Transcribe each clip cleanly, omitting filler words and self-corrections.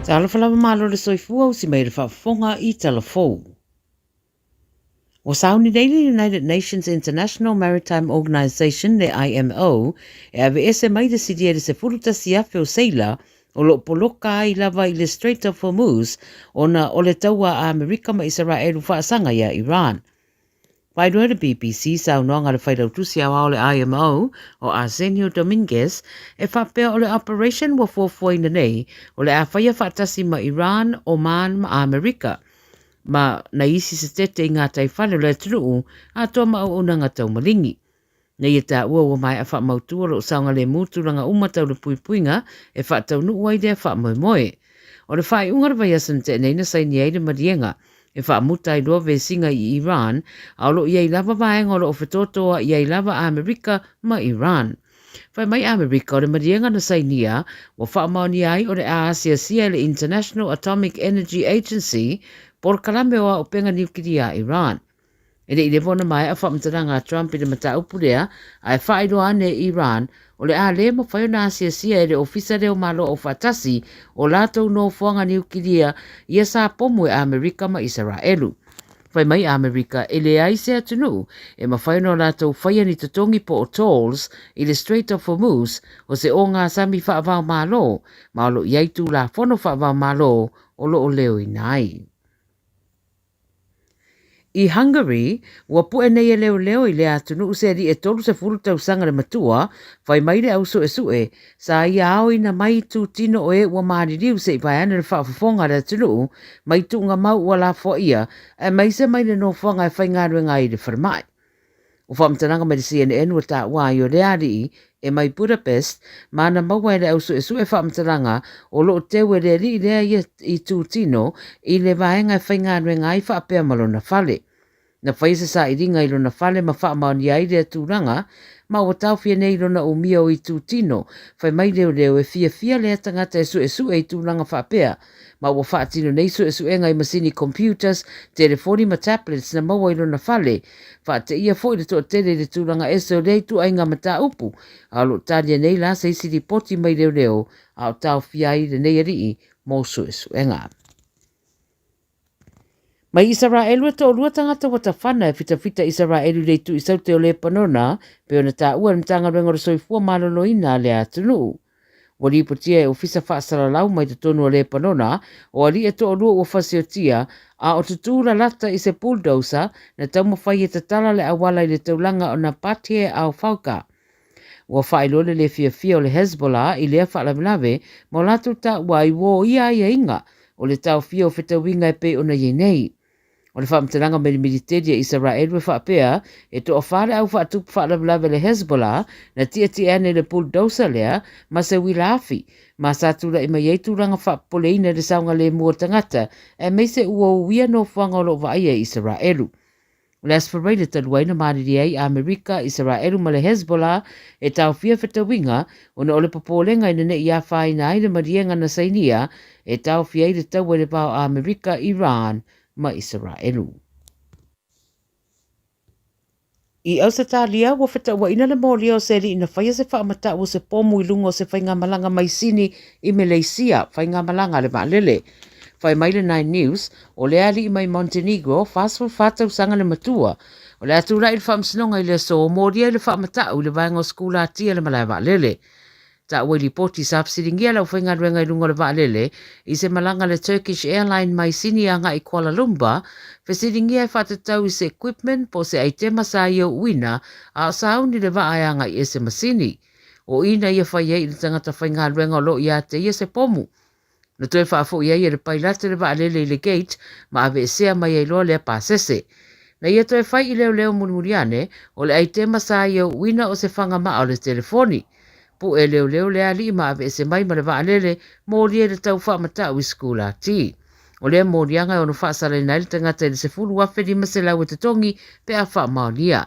Talofa lava malo le soifua usi mai le faafofoga i tala fou. Ua sauni nei le United Nations International Maritime Organization le IMO e aveese mai le silia i le 11,000 o seila o lo o poloka ai lava i le Strait of Hormuz ona o le taua a Amerika ma Isaraelu faasaga iā Iran. Faailoa e le BBC saunoaga a le Failautusi Aoao o le IMO, o Arsenio Dominguez, e faapea o le operation ua fuafuaina nei o le a faia faatasi ma Iran, Oman ma Amerika, ma nai isi setete i gataifale o le atunuu atoa ma auaunaga tau maligi. Na ia taua ua maea faamautu o lo o saogalemu tulaga uma tau le puipuiga e faataunuu ai lea faamoemoe. O le faaiuga o le vaiaso na tea nei na saini ai le maliega e faamuta ai loa vesiga i Iran, a o lo o i ai lava vaega o lo o fetotoa'i ai lava Amerika ma Iran. Fai mai Amerika o le maliega na sainia ua faamaonia ai o le a asiasia e le International Atomic Energy Agency polokalame o auupega niukilia a Iran. E le i leva ona maea faamatalaga a Trump i le mataupu lea, ae faailoa ane e Iran, o le a le mafai ona asiasia e le Ofisa lea o Malo Aufaatasi o latou nofoaga niukilia ia sa pomu e Amerika ma Isaraelu. Fai mai Amerika, e leai se atunuu e mafai ona latou faia ni totogi po o tolls i le Strait of Hormuz o se ogasami faava-o-Malo, ma o lo o i ai Tulafono faava-o-Malo o lo o leoina ai. I Hungary, ua pu'e nei e leoleo i lea atunuu se alii e 30 tausaga le matua, fai mai le au su'esu'e, sa ia aoina mai itutino o e ua maliliu se i vaeane le faafofoga a le atunuu mai tuugamau ua lafoaia aemaise mai le nofoaga e faigaluega ai i le falemai. O faamatalaga mai le CNN ua taua ai o lea alii e mai Budapest ma na maua e le au suesue faamatalaga o lo o teu e le alii lea ia itutino i le vaega e faigaluega ai faapea ma lona fale. Na faia se sailiga i lona fale ma faamaonia ai lea tulaga ma ua taofia nei lona umia o itutino, fai mai leoleo e fiafia lea tagata e suesue i tulaga faapea ma ua faatino nei suesuega i masini computers, telefoni ma tablets na maua i lona fale. Faateia foi le toatele i le tulaga ese o lea ituaiga mataupu, a o lo o talia nei la se isi lipoti mai leoleo a o taofia ai lenei alii mo suesuega. Mai Isaraelu e toalua tagata ua tafana e fitafita Isaraelu i le itu i Saute o Lepanona, pei ona taua e le Matagaluega o le Soifua Maloloina a lea atunuu. Ua lipotia e Ofisa Faasalalau mai totonu o Lepanona, o alii e toalua ua fasiotia, a o tutū lalata i se bulldozer na taumafai e tatala le auala i le taulaga o Nabateh al-Fawqa. Ua faailoa le le fiafia o le Hezbollah i lea faalavelave ma o latou taua ai ua o ia aiaiga o le taofia o fetauiga e pei ona i ai nei. O le faamatalaga mai le militeli a Isaraelu e faapea, e toafa le au faatupu faalavelave a le Hezbollah na tietie ane i le bulldozer lea ma se uila afi, ma sa tulai mai ai tulaga faapopoleina i le saogalemu o tagata aemaise ua uia nofoaga o lo o vaaia e Isaraelu. O le Aso Faraile talu ai na malilie ai Amerika, Isaraelu ma le Hezbollah e taofia fetauiga ona o le popolega ina ne i afaina ai le maliega na sainia e taofia ai le taua i le va o Amerika, Iran ma Isaraelu. I Ausetalia, ua fetauaina le molia o se alii na faia se faamatau o se pomu i luga o se faigamalaga mai Sini i Meleisia, faigamalaga a le vaalele. Fai mai le Nine News, o le alii mai Montenegro, 44 tausaga le matua. O le a tulai i le faamasinoga i le aso, molia i le faamatau i le vaega o Sikulatia le malae vaalele. Taua i lipoti sa fesiligia le aufaigaluega i luga o le vaalele i se malaga a le Turkish Airline mai Sini agai i Kuala Lumpur, fesiligia e faatatau i se equipment po o se aitema sa ia uuina a o sauni le vaa e agai ese ma Sini. O i na ia fai ai i le tagata faigaluega o lo o ia te ia se pomu. Na toe faafoi ai e le pailate le vaalele i le gate ma aveesea mai ai loa lea pasese. Na ia toe fai i leoleo mulimuli ane, o le aitema sa ia uuina o se fagama'a o le telefoni. Pu'e leoleo le alii ma aveese mai ma le vaalele, molia i le tau faamata'u i Sikulati. O lea moliaga e ono faasalaina ai le tagata i le $10,500 e totogi pe a faamaonia.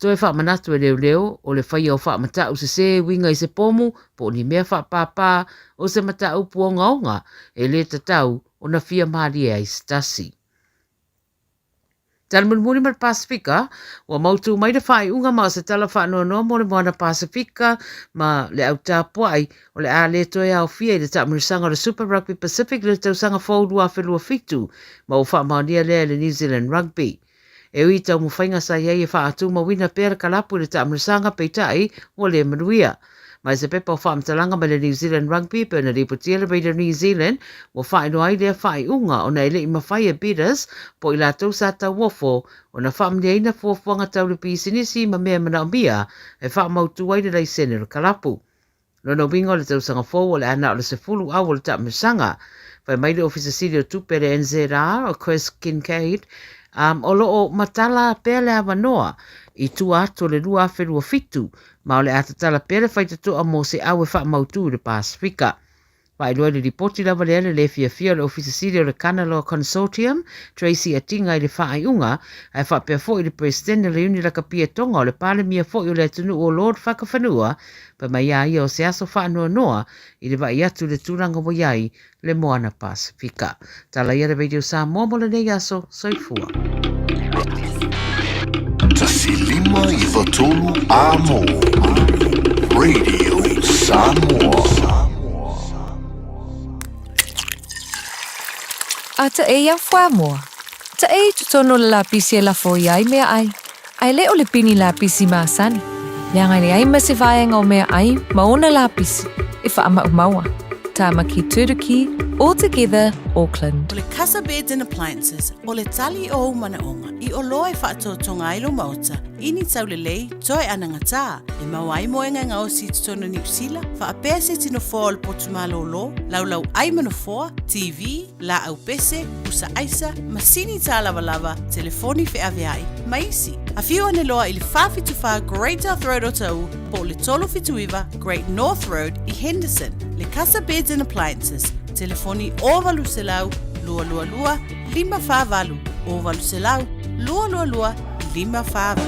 Toe faamanatu e leoleo, o le faia o faamata'u sesē e uiga i se pomu po o ni mea faapāpā o se mataupu ogaoga e le tatau ona fia malie ai se tasi. Tala mulimuli ma le Pasefika, ua mautū mai le faaiuga ma o se tala faanoanoa mo le Moana Pasefika ma le au tapuai o le a le toe aofia i le taamilosaga o le Super Rugby Pacific i le tausaga fou 2027 ma ua faamaonia lea e le New Zealand Rugby. E ui i taumafaiga sa i ai e faatumauina pea le kalapu i le taamilosaga peitai ua le manuia. Mai se pepa o faamatalaga mai le New Zealand Rugby pei ona lipotia le Radio New Zealand, ua faailoa ai lea faaiuga ona e le i mafai e bidders po o i latou sa tauofo ona faamaliaina fuafuaga tau le pisinisi ma mea e manaomia e faamautu ai le laisene o le kalapu. Lona uiga o le tausaga fou o le a na o le 10 au o le taamilosaga. Fai mai le Ofisa Sili o Tupe a le NZR, o Chris Kincaid, um, o lo o matala pea le avanoa i tua atu o le 2027 ma o le a tatala pea le faitotoa mo se au e faamautu i le Pasefika. Faailoa i le lipoti lava lea le le fiafia o le Ofisa Sili o le Kanaloa Consortium, Tracy Atinga i le faaiuga, ae faapea foi le Peresetene o le Iuni Lakapi a Tonga o le Palemia foi o le atunuu o Lord Fakafanua, fai mai a ia o se aso faanoanoa i le vaai atu i le tulaga ua i ai le Moana Pasefika. Tala ia le Radio Samoa mo lenei aso. Soifua. 153 Amo Radio Samoa. A ta e ia fuamoa. Ta e i totonu o le lapisi e lafo i ai meaai, A e le o le pini lapisi masani, leaga e leai ma se vaega o meaai ma ona lapisi e faamaumau a. Tamaki Turuki, All Together, Auckland. O le Casa Beds and Appliances, o le tali o ou manaoga i oloa e faatotoga ai lou maota i ni taulelei toe anagatā, e maua ai moega e gaosi i totonu o Niu Sila, faapea se tino foa o le potu malōlō, laulau ai ma nofoa, TV, lāʻau pese, pusa aisa, masini tālavalava, telefoni feaveai, ma isi. Afio ane loa i le 474 Great South Road o Taʻu po o le 379 Great North Road i Henderson. Le Casa Beds and Appliances, telefoni 0800 222 548, 0800 222 548.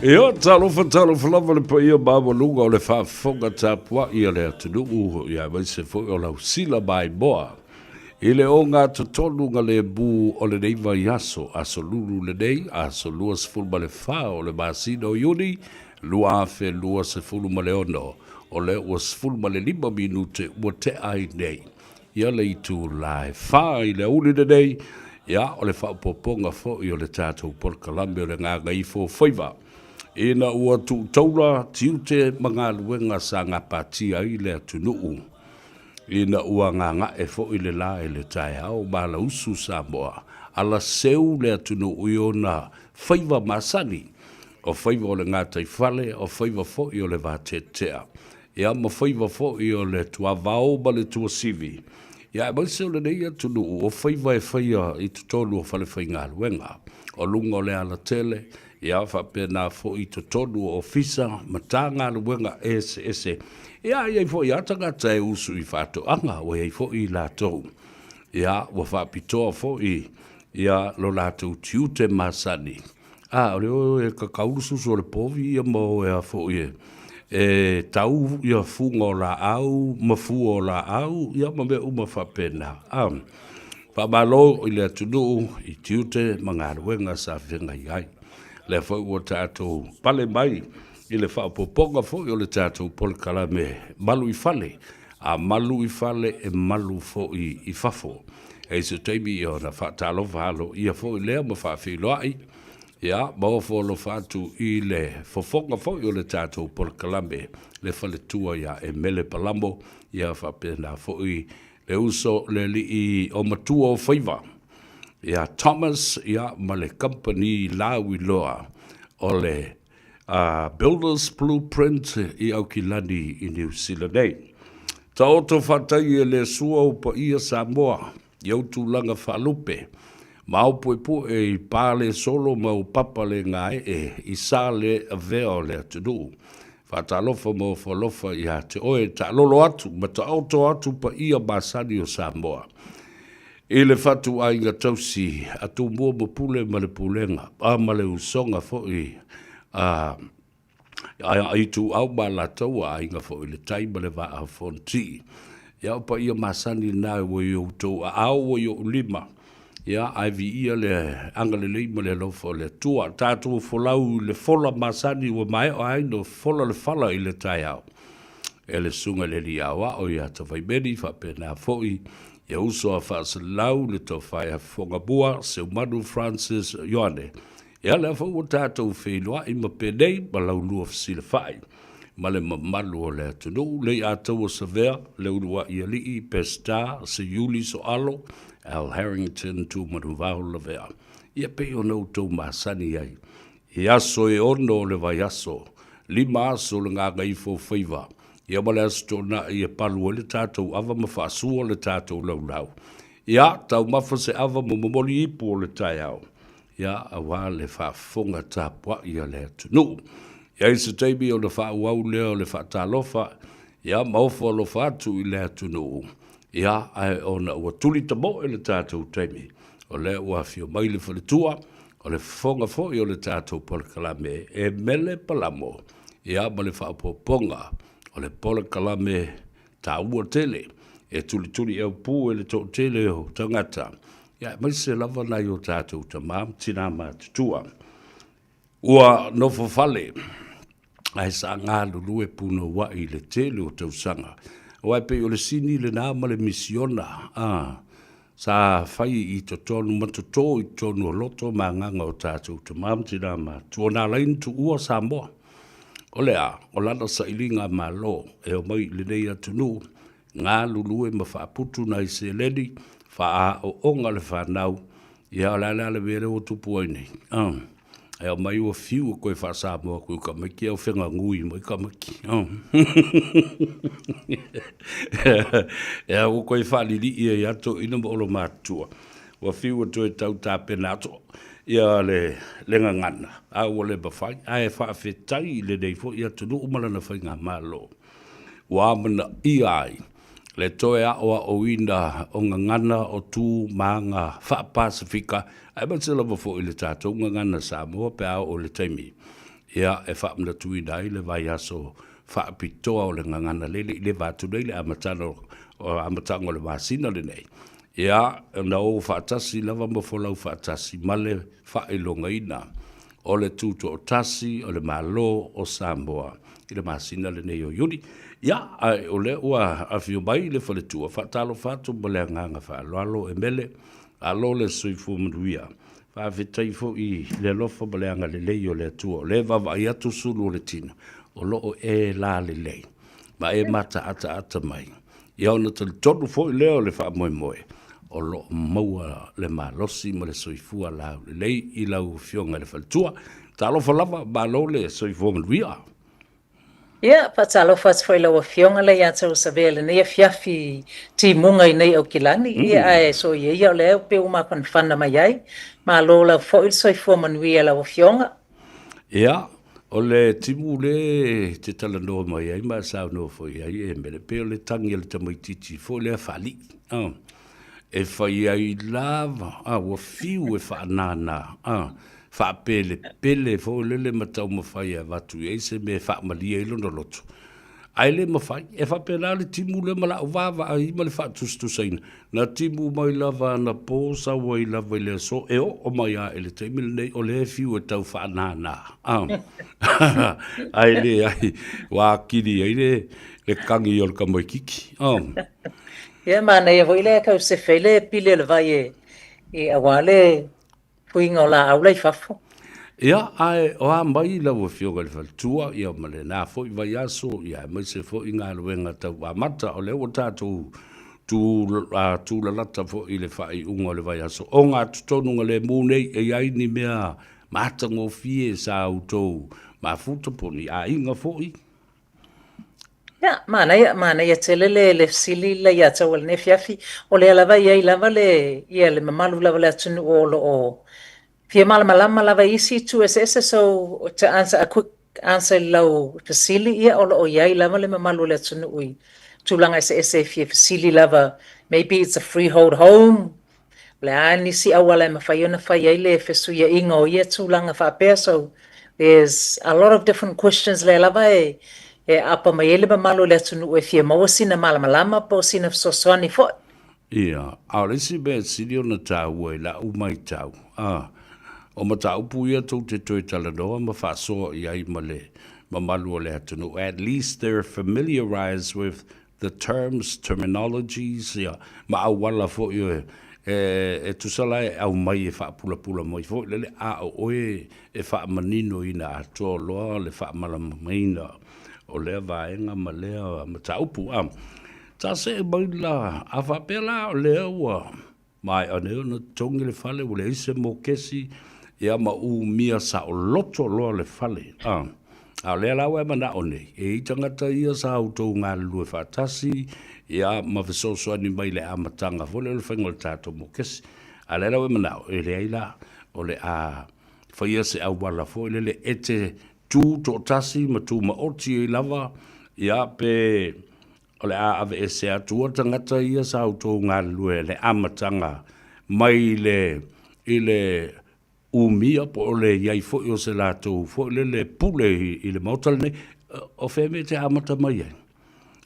Ia, talofa, talofa lava le paia maualuga o le faafofoga tapuai a le atunuu, ia aemaise foi o lau sila maimoa. I le ogatotonu galemu o lenei vaiaso, aso Lulu lenei, aso 24 o le masina o Iuni 2026, o lea ua 15 minute ua tea ai nei ia le itula e fa i le aoauli lenei, ia o le faaopoopoga foi o le tatou polokalame o le Gagaifo Faiva. Ina ua tuu taula tiute ma galuega sa gapatia ai le atunuu, Ina ua gaga'e foi le la i le taeao, malausu Samoa, ala seu le atunuu i ona faiva masani, o faiva o le gataifale, o faiva foi o le vateatea, ia ma faiva foi o le tuavao ma le tuasivi, ia aemaise o lenei atunuu, o faiva e faia i totonu o falefaigaluega, o luga o le alatele, Ia faapena foi i totonu o ofisa, matagaluega eseese. Ia, e i ai foi lava tagata e usu i faatoaga, ua i ai foi i latou, ia, ua faapitoa foi ia lo latou tiute masani. A, o le o e kakau le susu o le povi ia ma o e a foi e, e tau ia fuga o laau ma fua o laau, ia ma mea uma faapena. A, Faamalo i le atunuu i tiute ma galuega sa feagai ai. Lea foi ua tatou pale mai i le faaopoopoga foi o le tatou polokalame Malu i Fale, a malu i fale e malu foi i fafo. E i se taimi ia ona faatalofa aloaia foi lea ma faafeiloai, ia, ma ofo alofa atu i le fofoga foi o le tatou polokalame le faletua ia Emele Palamo, ia faapena foi le uso le alii o matua o faiva ia Thomas ia ma le kamupani lauiloa o le uh, Builders Blueprint i Aukilani i Niu Sila nei. Taoto faatai e le Atua o paia Samoa i ou tulaga faalupe, ma au puepue i pā le solo ma ou papa le gaee i sa le avea o le atunuu. Faatalofa ma ofo alofa ia te oe, taalolo atu ma taoto atu paia masani o Samoa. I le fatuaiga tausi a Tumua ma Pule ma le Pulega, a ma le usoga foi a Ituau ma Alataua, aiga foi i le tai ma le vaa o Fonoti. Ia o paia masani na ua i outou aao ua i ou lima. Ia, ae viia le agalelei ma le alofa o le Atua. Tatou folau i le fola masani ua maea ai ona fola le fala i le taeao. E le Susuga i le Alii Aoao ia Tafaimeli, faapena foi ia uso a Faasalau le Tofa ia Fofogamua Seumanu Francis Ioane. Ia lea foi ua tatou feiloai ma penei ma laulua fesilafai ma le mamalu o le atunuu, Leiataua Savea, Leuluai Alii, Peseta, Seiuli Soalo, Al Harrington, Tumanuvao Lavea. Ia pei ona outou masani ai i aso e ono o le vaiaso, lima aso o le gagaifo o faiva, ia ma le Aso Toonai e palu ai le tatou ava ma faasua le tatou laulau. Ia, taumafa se ava ma momoli ipu o le taeao. Ia, aua le faafofoga tapuai a le atunuu. I ai se taimi ona faaauau lea o le faatalofa, ia, ma ofo alofa atu i le atunuu, ia, ae ona ua tuli tamoe le tatou taimi, o lea ua afio mai le faletua, o le fofoga foi o le tatou polokalame e mele palamo, ia, ma le faaopoopoga o le polokalame taua tele e tulituli aupu e le toatele o tagata, ia aemaise lava nai o tatou tama ma tina matutua. Ua nofo fale ae sa galulue punouai i le tele o tausaga. Aua e pei o le sini lena ma le misiona a sa fai i totonu ma toto i totonu o loto ma agaga o tatou tama ma tina matutua na ala ai ona tuua Samoa. O le a? O lana sailiga Malo e omai i lenei atunuu, galulue ma faaputu nai seleni, faaaooga le fanau, ia o le a la le mea lea ua tupu ai nei? E aumai ua fiu e toe faa-Samoa atu i tamaiti ae ua feganui mai tamaiti. Ua toe faalilii ai lava toeaiina ma olomatua. Ua fiu e toe tau tapena atu ia le gagana, a ua le mafai. Ae faafetai i lenei foi atunuu ma lana faigamalo ua amanaia ai le toe aoaoina o gagana o tu ma aga faa-Pasefika, aemaise lava foi i le tatou gagana Samoa pe a oo i le taimi ia e faamanatuina ai le vaiaso faapitoa o le gagana lele i le va atu nei le amataga o le masina lenei. Ia, na o faatasi lava ma folau faatasi ma le faailogaina o le Tutoatasi o le Malo o Samoa i le masina lenei o Iuni. Ia, ae o lea ua afio mai le faletua, faatalofa atu ma le agaga faaaloalo e mele, alo le soifua manuia. Faafetai foi i le alofa ma le agalelei o le Atua, o lea e vaavaai atu sulu o le tino, o lo o e lalelei ma e mataataata mai. Ia ona talitonu foi lea o le faamoemoe, o lo o maua le malosi ma le soifua laulelei i lau Afioga i le Faletua. Talofa lava, malo le soifua manuia. Ia, faatalofa atu foi i lau Afioga Leiataua Savea i lenei afiafi timuga i nei Aukilani. Ia, ae soia ia o lea pei ua mafanafana mai ai. Malo lava foi le soifua manuia i lau Afioga. Ia, o le timu le e te talanoa mai ai ma e saunoa foi i ai e Mele, pei o le tagi a le tamaitiiti foi lea faalii, e fai ai lava, ua fiu e faanānā, faapelepele foi lele ma taumafai e avatu i ai se mea e faamalie ai lona loto. Ae le mafai, e faapena le timu lea ma lau vaavaai ma le faatusatusaina. Na timu mai lava anapo sau ai lava i le aso e oo mai lava i le taimi lenei o lea e fiu e tau faanānā. Ae leai, ua atili ai le, le kagi o le tamaitiiti. Ia, manaia foi le tau sefe ai le pili o le vai e, e aua le puiga o laau la i fafo. Ia, ae o a mai lau Afioga i le Faletua, ia ma lena foi vaiaso, ia aemaise foi galuega tau amata, o lea ua tatou tu, a, tulalata foi i le faaiuga o le vaiaso ogatotonu lemu nei, e i ai ni mea matagofie sa outou mafuta po o ni aiga foi? Ia, manaia, manaia tele le, le fesili la ia te au i lenei afiafi. O lea lava e i ai lava le, ia, le mamalu lava o le atunuu o lo o fia malamalama lava i isi itu eseese. So, to answer a quick answer i lau fesili, ia, o lo o i ai lava le mamalu o le atunuu i tulaga eseese e fia fesili lava, maybe it's a freehold home, O le a nisi auala e mafai ona fai ai le fesuiaiga o ia tulaga faapea so there's a lot of different questions lea lava e e aapa mai ai le mamalu o le atunuu e fia maua sina malamalama po o sina fesoasoani foi. Ia, a o le isi mea e sili ona taua i la'u maitau, a, o mataupu ia tou te toe talanoa ma faasoa i ai ma le mamalu o le atunuu, at least they're familiarized with the terms, terminologies, ia, ma auala foi e, e, e tusa la e aumai e faapulapula mai foi lele, a o oe e faamaninoina atoa loa le faamalamalamaina o lea vaega ma lea mataupu. A, ta see mai la, a faapea la o lea ua maea nei ona totogi le fale, ua leai se mokesi, ia ma umia saoloto loa le fale. A, a o lea la ua e manao nei, e i ai tagata ia sa outou galulue faatasi, ia ma fesoasoani mai i le amataga foi lea o le faiga o le tatou mokesi. A o lea la ua e manao, e leai la, o le a faia se auala foi lele e te tu toatasi ma tumaoti ai lava, ia, pe o le a aveese atu ua tagata ia sa outou galulue i le amataga mai le, i le umia po o le i ai foi o se latou foi lele pule i le Maota lenei. O fea mea e te amata mai ai?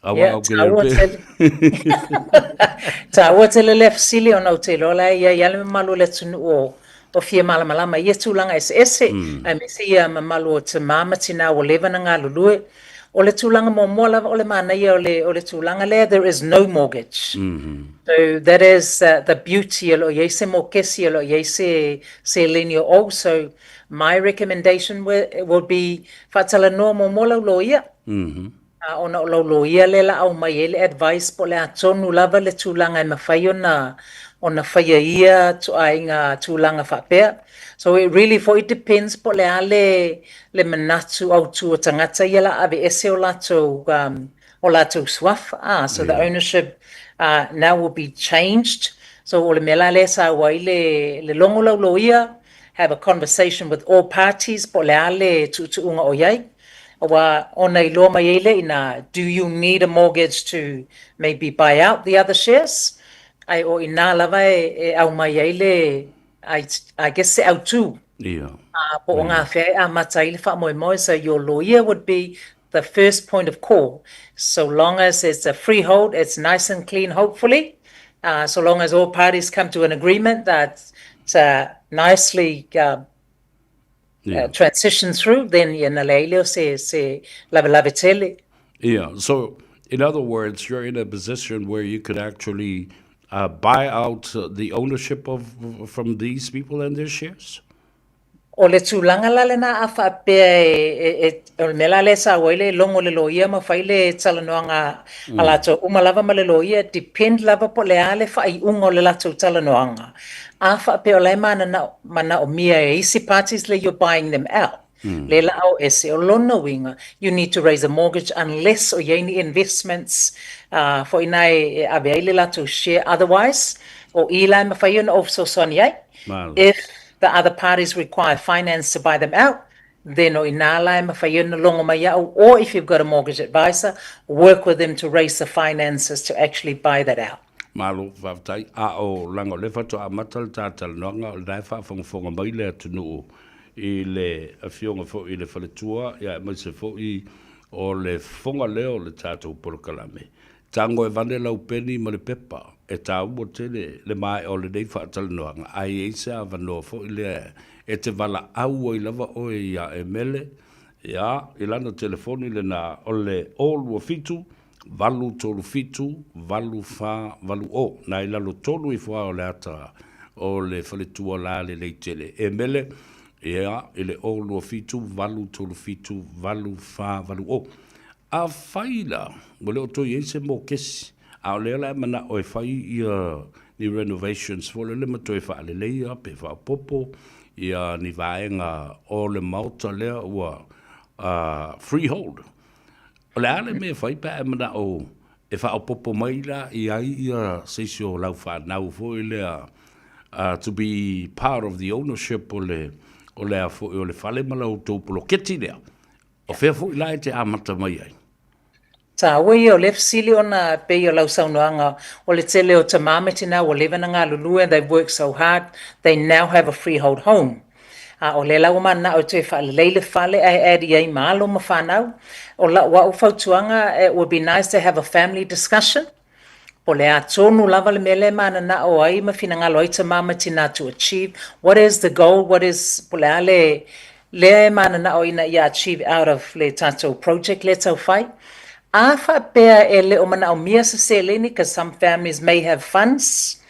Aua ou te le tele. Taua tele lea fesili ona ou te iloa la e i ai lava le mamalu o le atunuu o o fia malamalama i ia tulaga eseese, aemaise ia mamalu o tama ma tina ua leva ona galulue. O le tulaga muamua lava o le manaia o le o le tulaga lea, there is no mortgage. So that is the beauty, e le o i ai se mokesi, e le o i ai se seleni o ou. So my recommendation would be faatalanoa muamua lau loia, A ona o lau loia lea la aumai ai le advice po o le a tonu lava le tulaga e mafai ona ona faia ia ituaiga tulaga faapea. So it really foi depends po o le a le le manatu autu o tagata ia la aveese o latou um o latou suafa a so the ownership uh now will be changed. So o le mea la lea e sau ai le le logo lau loia, have a conversation with all parties po o le a le tuutuuga o i ai. Aua ona iloa mai ai lea ina do you need a mortgage to maybe buy out the other shares? Ae o ina lava e aumai ai le I guess se autu. Ia. Po o gafea e amata ai le faamoemoe. So your lawyer would be the first point of call. So long as it's a freehold, it's nice and clean hopefully. So long as all parties come to an agreement that to nicely yeah. transition through, then ia na leai lea o se, se lavelave tele. Yeah, so in other words, you're in a position where you could actually uh, buy out the ownership of from these people and their shares? O le tulaga la lena a faapea e, e, e, o le mea la lea e sau ai le logo le loia ma fai le talanoaga a latou uma lava ma le loia, depend lava po o le a le faaiuga o le latou talanoaga. A faapea o la e mananao, manaomia e isi parties le you're buying them out, le la o ese, o lona uiga, you need to raise a mortgage unless o i ai ni investments foi na e ave ai le latou share, otherwise o i la e mafai ona ou fesoasoani ai. If the other parties require finance to buy them out, then o inā la e mafai ona logo mai iaʻu, or if you've got a mortgage advisor, work with them to raise the finances to actually buy that out. Malo, faafetai. A o leaga o lea faatoa amata le ta talanoaga, o lena e faafogafoga mai le atunuu i le Afioga foi i le Faletua, ia aemaise foi o le fofoga lea o le tatou polokalame. Tago e vane lau peni ma le pepa, e taua tele le maea o lenei faatalanoaga, a i ai se avanoa foi lea e te valaau ai lava oe iā Emele, ia, i lana telefoni lena o le 027 837 8480. Na i lalo tonu ifo lava o le ata o le faletua la lelei tele. Emele, ia, i le 027 837 8480. Afai la, ua le o toe i ai se mokesi, a o lea la e manao e fai ia ni renovations foi lele ma toe faaleleia pe faaopoopo ia ni vaega o le maota lea ua freehold. O le a le mea e fai pe a e manao e faaopoopo mai la i ai ia se isi o lau fanau foi lea to be part of the ownership o le o le a foi o le fale ma la outou poloketi lea. O fea foi la e te amata mai ai? Taua ia o lea fesili ona pei o lau saunoaga o le tele o tama me tina ua leva na galulue and they've worked so hard they now have a freehold home. A o lea la ua mananao e toe faalelei le fale ae add i ai ma alo ma fanau. O lau au fautuaga it would be nice to have a family discussion. Po o le a tonu lava le mea lea e mananao ai ma finagalo ai tama ma tina to achieve, what is the goal, what is, po o le a le lea e mananao ina ia achieve out of le tatou project lea tau fai. A faapea e le o manaomia se seleni, cause some families may have funds,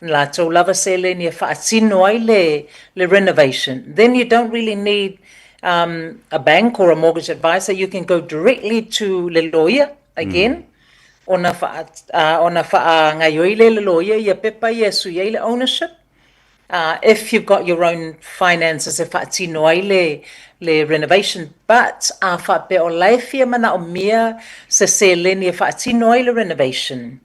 na latou lava seleni e faatino ai le le renovation, then you don't really need um, a bank or a mortgage advisor, you can go directly to le loia again, Ona wha, ona whaangaioi lea le loia ia pepa ia e sui ai le ownership. If you've got your own finances e whaatino ai le, le renovation, but a whaapea o la e fia manaomia se seleni e whaatino ai le renovation,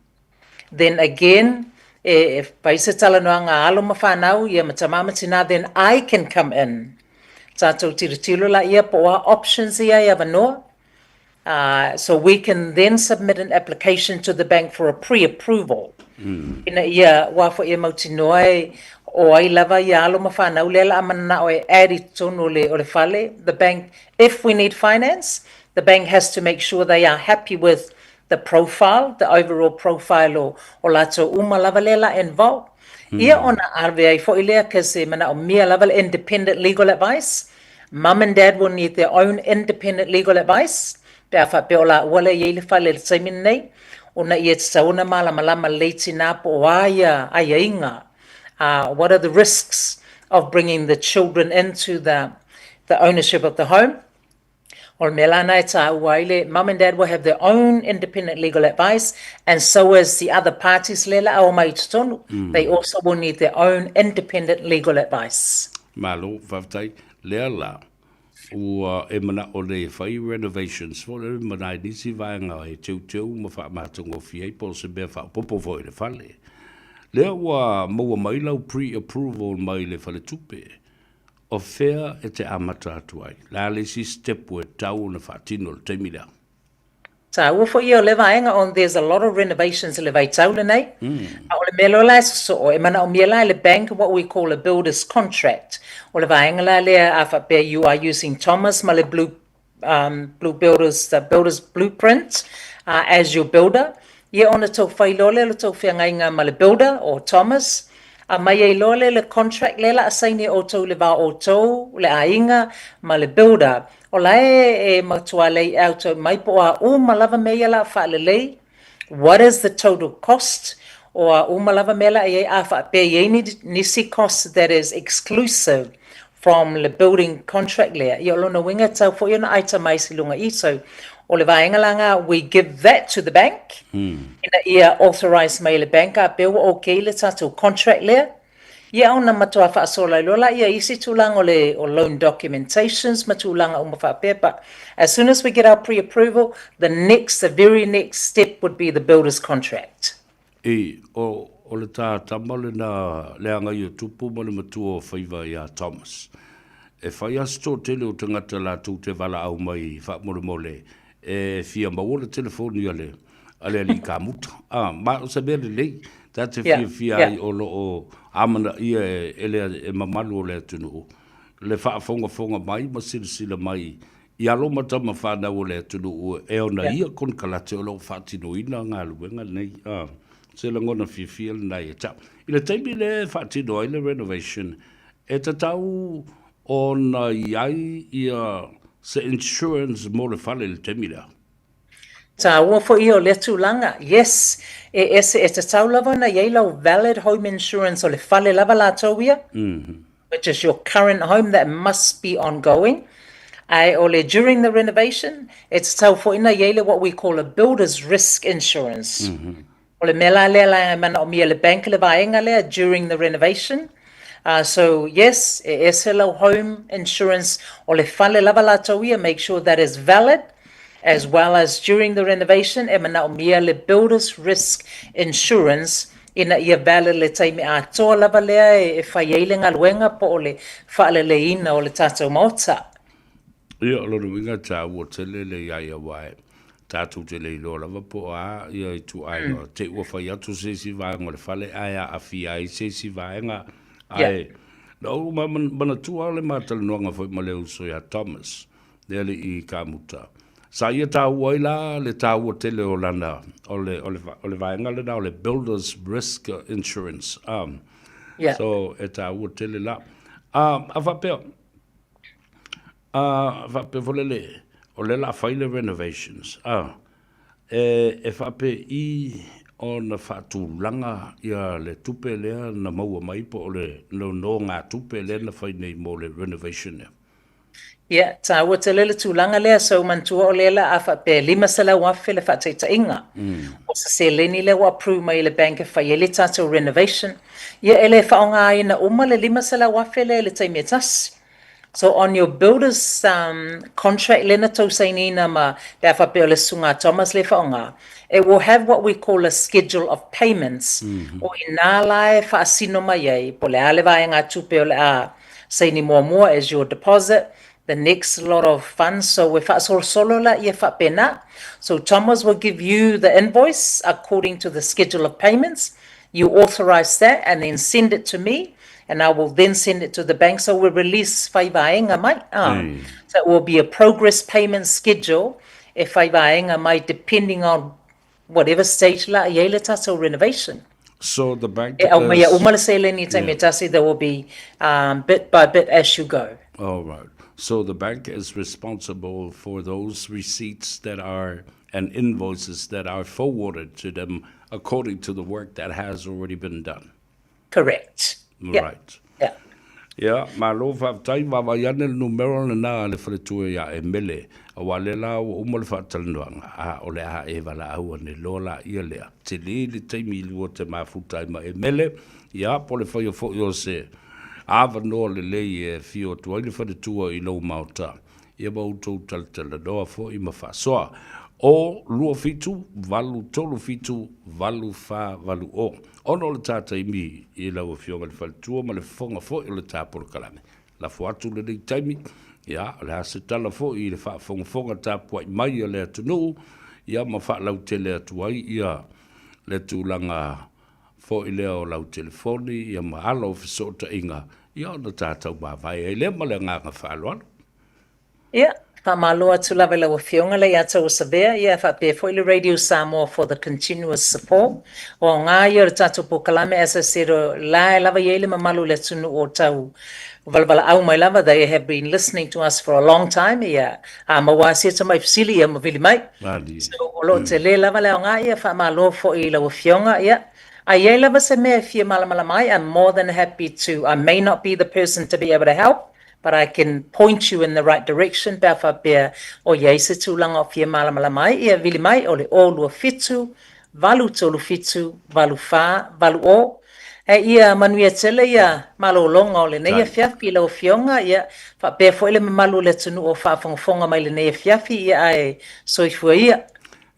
then again, e, e whai se talanoaga a alo ma whanau ia ma tama ma tina, then I can come in. Tātou tirotiro la ia po o a options ia e awanoa, So we can then submit an application to the bank for a pre-approval. Ina ia wā foi e mautinoa e o ai lava ia alo ma whanau lea la a mananao e add i totonu o le, o le fale. The bank, if we need finance, the bank has to make sure they are happy with the profile, the overall profile o, o latou uma lava lea la involved. Ia ona ave ai foi lea cause e manaomia lava le independent legal advice. Mum and dad will need their own independent legal advice pe a faapea o laua lea e i ai le fale i le taimi lenei, ona ia tatau ona malamalama lelei tinā po o a ia aiaiga, what are the risks of bringing the children into the the ownership of the home. O le mea la na e tāua ai le mum and dad will have their own independent legal advice and so as the other parties lea la a omai i totonu, they also will need their own independent legal advice. Malo, faafetai. Lea la, ua e manao nei e fai renovations foi lele ma nai nisi vaega e teuteu ma faamatagofie ai po o se mea faaopoopo foi i le fale. Lea ua maua mai lau pre-approval mai le faletupe, o fea e te amata atu ai? Le a le isi step ua e tatau ona faatino i le taimi lea? Taua foi ia o lea vaega on there's a lot of renovations i le vaitau lenei. A o le mea loa la e sosoo, e manaomia la e le bank what we call a builder's contract. O le vaega la lea a faapea you are using Thomas ma le blue, blue builders, the builder's blueprint as your builder. Ia ona tou fai loa lea o le tou feagaiga ma le builder or Thomas, aumai ai loa lea le contract lea la a saini e outou i le va o outou, le aiga ma le builder. O la e e matua lei out mai po o a uma lava mea ia la a faalelei, what is the total cost o a uma lava mea la e i ai, a faapea e i ai ni nisi cost that is exclusive from le building contract lea, ia o lona uiga e tatau foi ona itemize i luga i so o le vaega la nga we give that to the bank ina ia authorize mai e le bank a pea ua okay le tatou contract lea. Ia ona matua faasola ai loa laia i isi tulaga o le o loan documentations ma tulaga uma faapea but as soon as we get our pre-approval the next the very next step would be the builder's contract. I, o, o le tā tama lena leaga i o Tupu ma le matua o Faiva iā Thomas. E fai a se toatele o tagata latou te valaau mai faamolemole e fia maua le telefoni a le, a le alii kamuta. A, ma o se mea lelei, ta te fiafia ai o lo o amanaia e, e le e mamalu o le atunuu, le faafogafoga mai ma silasila mai i alo ma tama fanau o le atunuu e ona ia konekarate o lo o faatinoina galuega nei. A, se lagona fiafia lena ia te au. I le taimi lea e faatino ai le renovation, e tatau ona i ai ia se insurance mo le fale i le taimi lea. Tāua foi ia o lea tulaga. Yes, e ese, e tatau lava ona i ai lau valid home insurance o le fale lava latou ia, which is your current home that must be ongoing. Ae o le during the renovation, e tatau foi ona i ai le what we call a builder's risk insurance. O le mea la lea la e manaomia e le bank le vaega lea during the renovation. So yes, e ese lau home insurance o le fale lava latou ia, make sure that is valid as well as during the renovation e manaomia le builder's risk insurance ina ia valid le taimi atoa lava lea e fai ai le galuega po o le faaleleiina o le tatou maota. Ia, o lona uiga e taua tele le i ai aua e tatou te le iloa lava po o a ia ituaiga te i ua fai atu se isi vaega o le fale ae aafia ai se isi vaega. Ae na ou manatua le ma talanoaga foi ma le uso ia Thomas, le alii kamuta. Sa ia taua ai la le taua tele o lana, o le, o le, o le vaega lena o le Builders Risk Insurance. Yeah. So, e taua tele la. A faapea, a faapea foi lele, o lea o le a fai le renovations, e, e faapei ona faatulaga ia le tupe lea na maua mai po o le nonogatupe lea na fai nei mo le renovation lea? Ia, taua tele le tulaga lea, so manatua o lea la a faapea e $500,000 le faataitaiga, o se seleni lea ua approve mai e le bank e fai ai le tatou renovation, ia e le faaaogaina uma le $500,000 lea i le taimi e tasi. So on your builder's contract lea na tou sainiina ma pe a faapea o le Susuga a Thomas lea e faaaoga, it will have what we call a schedule of payments, o i ina la e faasino mai ai po o le a le vaegatupe o le a Saini muamua as your deposit, the next lot of funds, so e faasolosolo la ia faapena. So Thomas will give you the invoice according to the schedule of payments, you authorise that and then send it to me and I will then send it to the bank, so we release whai vaenga mai. So it will be a progress payment schedule e whai vaenga mai depending on whatever stage la i ai le tatou renovation. So the bank E aumaia is uma le seleni i taimi e tasi, there will be bit by bit as you go. All right. So the bank is responsible for those receipts that are and invoices that are forwarded to them according to the work that has already been done. Correct. Yeah. Right. Yeah. Ia, malo faafetai, vaavaai ane le numera lena a le faletua ia Emele, aua lea la ua uma le faatalanoaga, a o le a e valaau ane loa laia lea. Tele le taimi i lua te mafuta ai ma Emele, ia, po o le faia foi o se avanoa lelei e afio atu ai le faletua i lou maota, ia ma outou talatalanoa foi ma faasoa. O 27 8 3 7 8 4 8 O. Ona o le ta taimi i lau Afioga i le Faletua ma le fofoga foi o le ta polokalame. Lafo atu lenei taimi, ia, o le a se tala foi i le faafogafoga tapuai mai a le atunuu, ia ma faalautele atu ai ia le tulaga foi lea o lau telefoni, ia ma ala o fesootaiga, ia ona ta taumavae ai lea ma le agaga faaaloalo. Ia, faamalo atu lava i lau Afioga Leiata Osavea, ia faapea foi le Radio Samoa for the continuous support. O aoga ia o le tatou polokalame, as I said, o la e lava i ai le mamalu o le atunuu o tau valevalaau mai lava, they have been listening to us for a long time, ia, a maua lava sia tamai fesili, ia mavili mai. So, o lo o tele lava le aoga, ia faamalo foi i lau Afioga, ia, a i ai lava se mea e fia malamalama ai, I'm more than happy to, I may not be the person to be able to help, but I can point you in the right direction pe a faapea o i ai se tulaga o fia malamalama ai, ia vili mai o le 027 837 8480. E ia manuia tele ia malologa o lenei afiafi i lau Afioga, ia faapea foi le mamalu o le atunuu o faafogafoga mai lenei afiafi, ia ae soifua ia.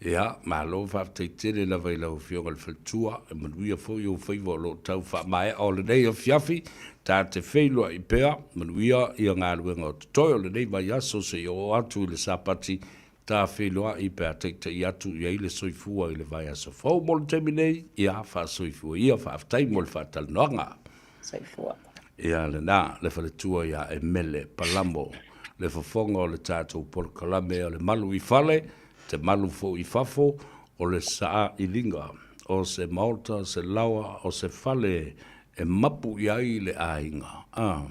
Ia, malo faafetai tele lava i lau Afioga i le Faletua, e manuia foi ou faiva o lo o tau faamaea o lenei afiafi, ta te feiloai pea, manuia ia galuega o totoe o lenei vaiaso seia oo atu i le Sapati, ta feiloai pe a taitai atu i ai le soifua i le vaiaso fou mo le taimi nei, ia, faasoifua ia, faafetai mo le faatalanoaga. Soifua. Ia lena, le Faletua ia Emele Palamo, le fofoga o le tatou polokalame o le Malu i Fale, Te malu foi i fafo, o le saailiga, o se maota, se laoa, o se fale e mapu i ai le aiga. A,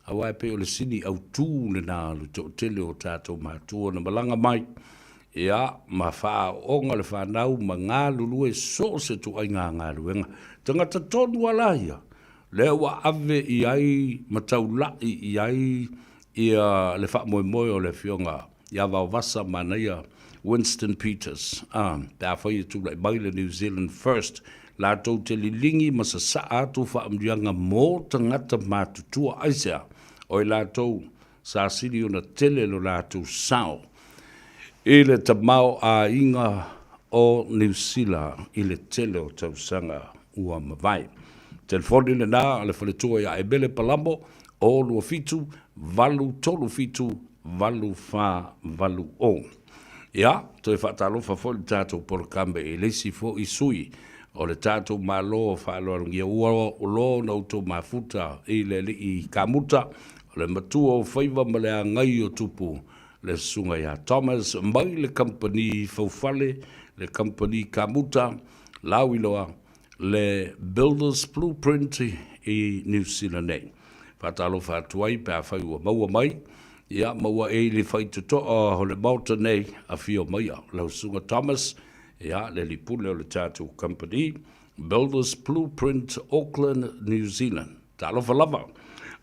aua e pei o le sini autū lena o le toatele o tatou matua na malaga mai, ia, ma faaaooga le fanau ma galulue so o se ituaiga galuega. Tagata tonu a la ia, lea ua ave i ai ma taulai i ai ia le faamoemoe o le Afioga ia Vaovasa Manaia Winston Peters, a, pe afai e tulai mai le New Zealand First, latou te liligi ma sasaa atu faamanuiaga mo tagata matutua. Aisea? O i latou sa sili ona tele lo latou sao i le tamaoaiga o Niu Sila i le tele o tausaga ua mavae. Telefoni lena a le faletua ia Emele Palamo, 027 837 8480. Ia, toe faatalofa foi le tatou polokalame i le isi foi sui o le tatou Malo faaaloalogia ua loa ona outou mafuta i le alii kamuta, o le matua o faiva ma le agai o tupu. Le susuga ia Thomas mai le kamupani faufale, le kamupani kamuta, lauiloa le Builders Blueprint i Niu Sila nei. Faatalofa atu ai pe afai ua maua mai, ia maua e i le faitotoa o le Maota nei, afio maia lau susuga Thomas, ia le alii pule o le tatou kamupani, Builders Blueprint Auckland, New Zealand. Talofa lava.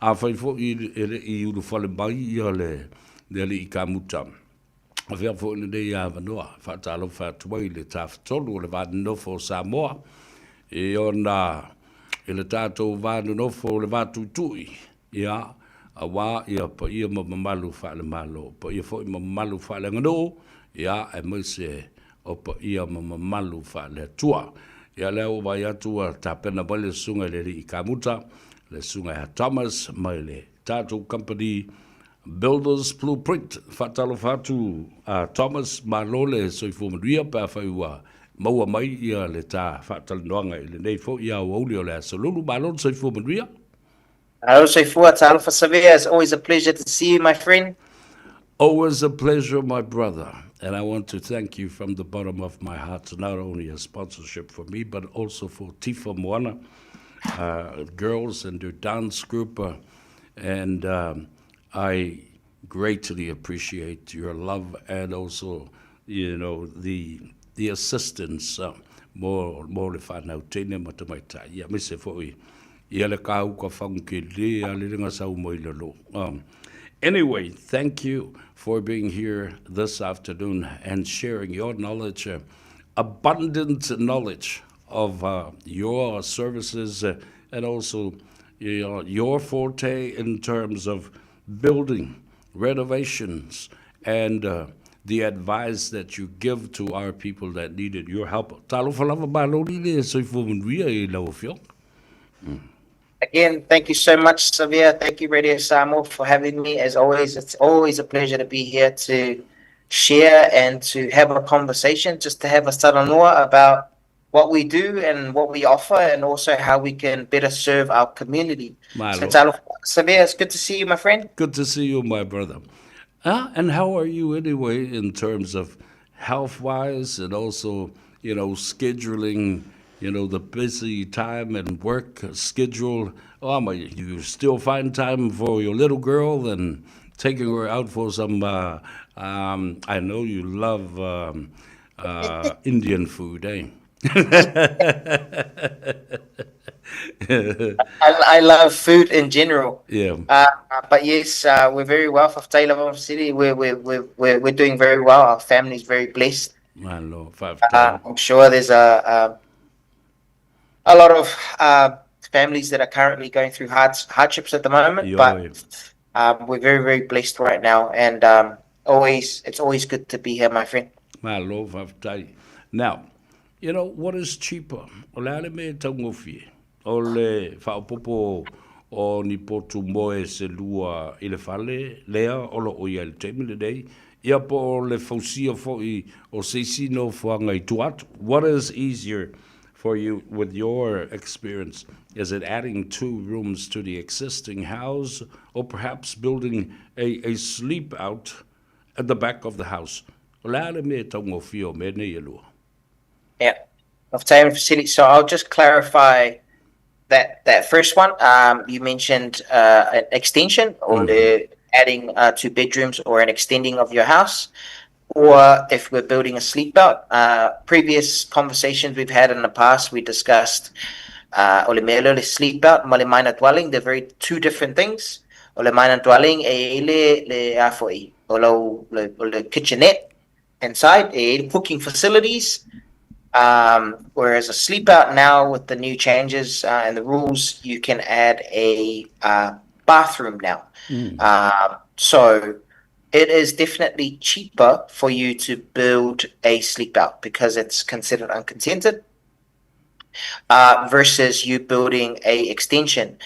Afai foi e le i ulufale mai ia le le alii kamuta, avea foi lenei avanoa e faatalofa atu ai i le Tafatolu o le Va Nonofo o Samoa, i ona i le tatou va nonofo o le va tuitui, ia, aua ia paia ma mamalu faale-Malo, paia foi ma mamalu faale-aganuu, ia, aemaise o paia ma mamalu faale-Atua. Ia lea ua vaai atu ua tapena mai le susuga i le alii kamuta, le susuga ia Thomas mai le tatou company Builders Blueprint. Faatalofa atu a Thomas, malo le soifua manuia pe afai ua maua mai ia le ta faatalanoaga i lenei foi aoauli o le Aso Lulu. Malo le soifua manuia. Malo soifua, talofa Savea. It's always a pleasure to see you, my friend. Always a pleasure, my brother. And I want to thank you from the bottom of my heart, not only a sponsorship for me, but also for Tifa Moana girls and their dance group. And I greatly appreciate your love and also, you know, the the assistance uh, mo, mo le whanau teine ma tamaitai. Ia me se foi ia le kāuka whangu le a le lenga sau mo i lalo. Anyway, thank you for being here this afternoon and sharing your knowledge, abundant knowledge of your services and also your forte in terms of building renovations and the advice that you give to our people that needed your help. Talofa lava malo li le soifua manuia i lau afioga. Again, thank you so much, Savea. Thank you, Radio Samoa, for having me. As always, it's always a pleasure to be here to share and to have a conversation, just to have a talanoa about what we do and what we offer and also how we can better serve our community. Malo. So, Savea, it's good to see you, my friend. Good to see you, my brother. And how are you anyway in terms of health-wise and also, you know, scheduling, you know, the busy time and work schedule? Oh, my, you still find time for your little girl and taking her out for some, I know you love Indian food, eh? I love food in general. Yeah. But yes, we're very well. Faafetai lava City. We're doing very well. Our family's very blessed. Malo, faafetai. I'm sure there's a lot of families that are currently going through hardships at the moment, but we're very, very blessed right now. And always, it's always good to be here, my friend. Malo, faafetai. Now, you know, what is cheaper? O le a le mea e taugofie? O le faaopoopo o ni potu moe se lua i le fale lea o lo o i ai i le taimi lenei, ia po o le fausia foi o se isi nofoaga i tua atu. What is easier for you with your experience? Is it adding two rooms to the existing house or perhaps building a sleep out at the back of the house? O le a le mea e taugofie o mea nei e lua? Yeah. Of facility. So I'll just clarify that first one. You mentioned an extension or the adding two bedrooms or an extending of your house, or if we're building a sleep out. Previous conversations we've had in the past, we discussed o le mea lea o le sleep out ma le minor dwelling. They're very two different things. O le minor dwelling e le a foi o lau o le kitchenette inside, e cooking facilities. Whereas a sleep out now with the new changes and the rules, you can add a bathroom now. So it is definitely cheaper for you to build a sleep out because it's considered unconsented versus you building a extension.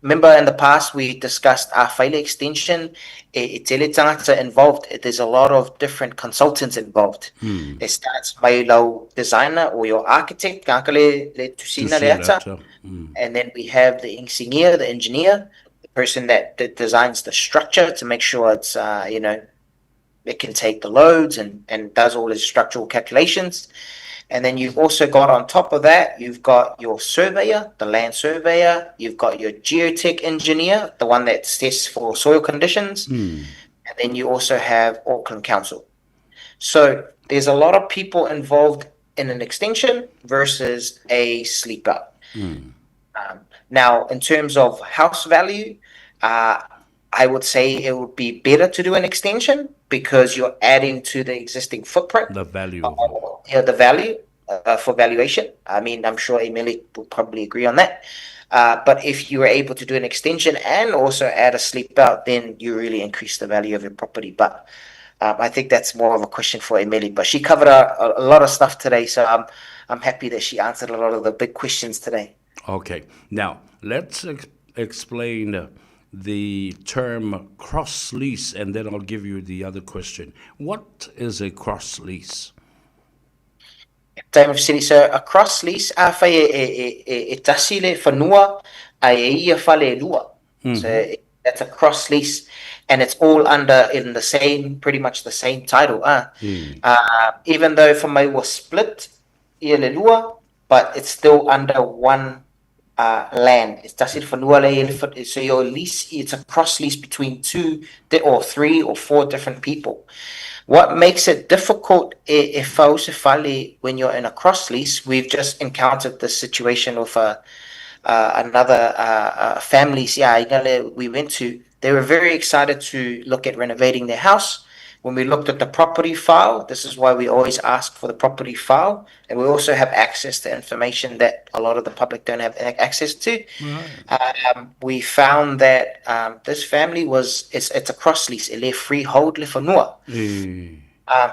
Remember in the past we discussed our fai le extension, e tele tagata involved. There's a lot of different consultants involved. It starts mai lau designer or your architect, kaka le tusina le ata. And then we have the engineer, the engineer, the person that designs the structure to make sure it's, it can take the loads and, and does all its structural calculations. And then you've also got on top of that, you've got your surveyor, the land surveyor, you've got your geotech engineer, the one that tests for soil conditions. And then you also have Auckland Council. So there's a lot of people involved in an extension versus a sleep out. Now, in terms of house value, I would say it would be better to do an extension because you're adding to the existing footprint. The value of it. Yeah, the value for valuation. I mean, I'm sure Emeli would probably agree on that. But if you were able to do an extension and also add a sleep out, then you really increase the value of your property. But I think that's more of a question for Emeli. But she covered a lot of stuff today, so I'm happy that she answered a lot of the big questions today. Okay. Now, let's explain the term cross lease, and then I'll give you the other question. What is a cross lease? Time of city. So a cross lease, afai e tasi le whanua a e ia whale e lua. So that's a cross lease, and it's all under in the same, pretty much the same title. Even though for mai was split ia le lua, but it's still under one land. It's tasi le whanua le ia le so your lease, it's a cross lease between two or three or four different people. What makes it difficult e whau se whale when you're in a cross lease, we've just encountered this situation with another family we went to. They were very excited to look at renovating their house. When we looked at the property file, this is why we always ask for the property file, and we also have access to information that a lot of the public don't have access to. We found that this family was, it's a cross lease, e le freehold le whanua.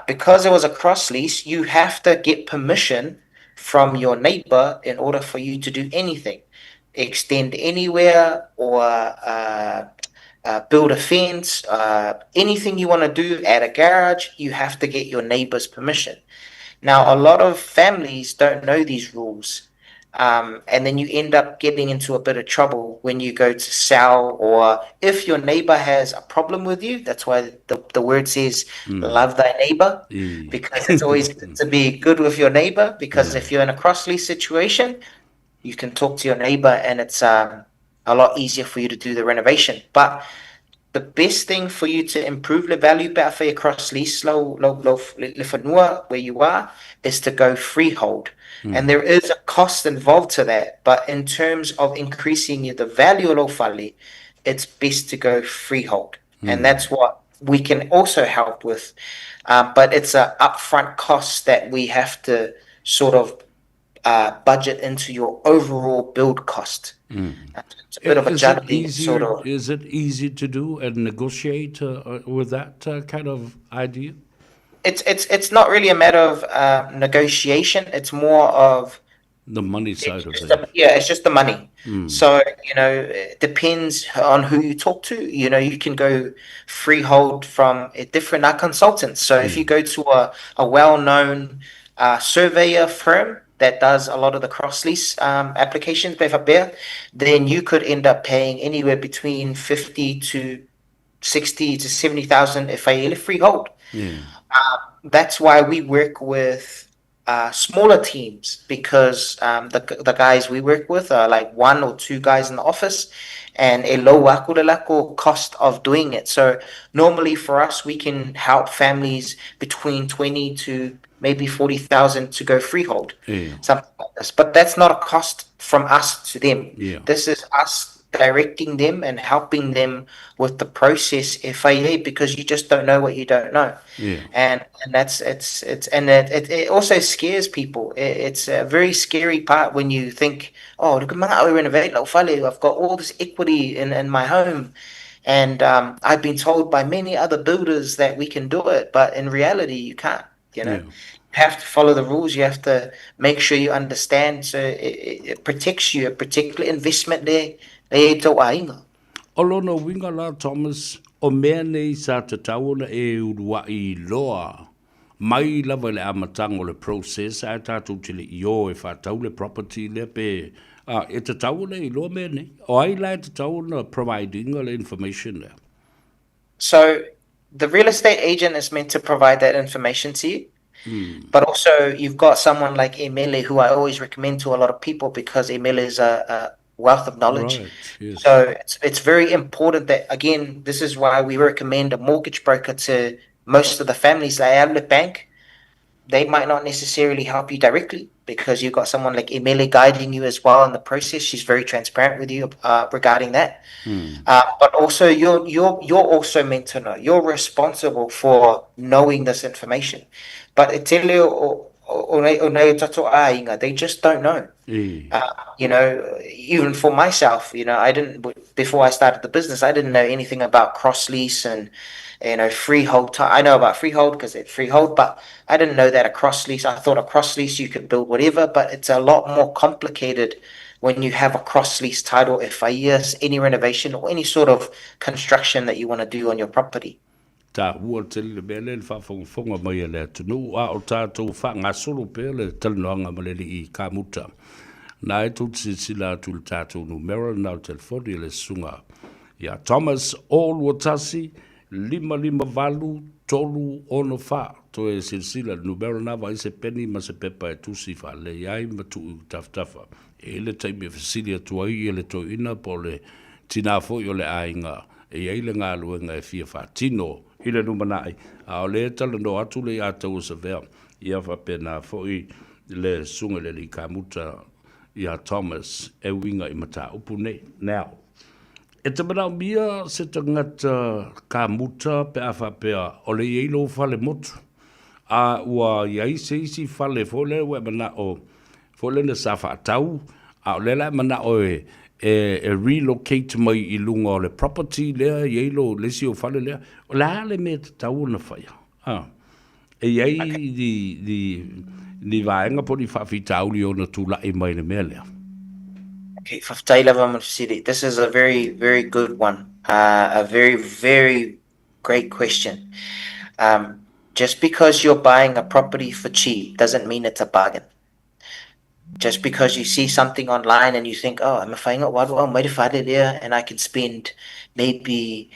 Because it was a cross lease, you have to get permission from your neighbor in order for you to do anything. Extend anywhere or build a fence, anything you want to do, add a garage, you have to get your neighbor's permission. Now, a lot of families don't know these rules. And then you end up getting into a bit of trouble when you go to sell, or if your neighbor has a problem with you. That's why the word says, love thy neighbor, because it's always good to be good with your neighbor, because if you're in a cross lease situation, you can talk to your neighbor and it's a lot easier for you to do the renovation. But the best thing for you to improve the value better for your cross lease low low low le whanua where you are is to go freehold. And there is a cost involved to that, but in terms of increasing the value of whale, it's best to go freehold. And that's what we can also help with. But it's an upfront cost that we have to sort of budget into your overall build cost. It's a bit of a Is it juggling easier, sort of. Is it easy to do and negotiate with that kind of idea? It's not really a matter of negotiation. It's more of the money side of just things. Yeah, it's just the money. So, it depends on who you talk to. You can go freehold from a different consultants. So if you go to a well-known surveyor firm that does a lot of the cross-lease applications, then you could end up paying anywhere between 50 to 60 to 70,000 if I freehold. That's why we work with smaller teams, because the guys we work with are like one or two guys in the office, and e low aku le lako cost of doing it. So normally for us, we can help families between 20 to maybe 40,000 to go freehold, something like this. But that's not a cost from us to them. This is us directing them and helping them with the process FIA, because you just don't know what you don't know. And that's it's and it also scares people. It's a very scary part when you think, oh, look at my I renovate I've got all this equity in my home. And I've been told by many other builders that we can do it, but in reality you can't, you know. You have to follow the rules. You have to make sure you understand. So it protects you, a particular investment there. E tau aiga. O lona uiga la, Thomas, o mea nei sa tatau ona e uluai iloa mai lava i le amataga o le process ae tatou te le'i o e faatau le property lea pe a e tatau ona e iloa mea nei. O ai la e tatau ona provide ina le information lea? So the real estate agent is meant to provide that information to you. But also you've got someone like Emele, who I always recommend to a lot of people because Emele is a, a wealth of knowledge. Right, yes. So it's, it's very important that, again, this is why we recommend a mortgage broker to most of the families. Like the bank, they might not necessarily help you directly because you've got someone like Emele guiding you as well in the process. She's very transparent with you regarding that. But also, you're you're you're also meant to know. You're responsible for knowing this information. But e tele o o nei o nei o tatou āinga, they just don't know. You know, even for myself, you know, I didn't before I started the business, I didn't know anything about cross lease and you know freehold. I know about freehold because it's freehold, but I didn't know that a cross lease. I thought a cross lease you could build whatever, but it's a lot more complicated when you have a cross lease title, if any renovation or any sort of construction that you want to do on your property. Taua tele le mea lea i le faafogafoga mai a le atunuu, a o tatou faagasolo pea le talanoaga ma le alii kamuta. Na e tou te silasila atu i le tatou numera lena o le telefoni e le Susuga ia Thomas, 021 558 364. Toe silasila i le numera lena, vaai se peni ma se pepa e tusi faalelei ai ma tuu i tafatafa. E i ai le taimi e fesili atu ai le toeaina po o le tinā foi o le aiga e i ai le galuega e fia faatino i le lumanai, a o lea e talanoa atu le ia Tauasavea, ia faapena foi le Susuga i le Alii Kamuta ia Thomas e uiga i mataupu nei. Now, e te manaomia se tagata kamuta pe a faapea o le i ai lou fale motu, a ua i ai se isi fale foi lea ua e manao foi lena sa faatau, a o lea la e manao e, e, e relocate mai i luga o le property lea e i ai lo, le isi ou fale lea, o le a le mea e tatau ona faia? A, e i ai ni, ni, ni vaega po o ni faafitauli e ono tulai mai i le mea lea? Okay, faafetai lava mo le fesili. This is a very, very good one. A very, very great question. Just because you're buying a property for cheap doesn't mean it's a bargain. Just because you see something online and you think, oh, I'm a whainga waru au mai te whare rea and I can spend maybe,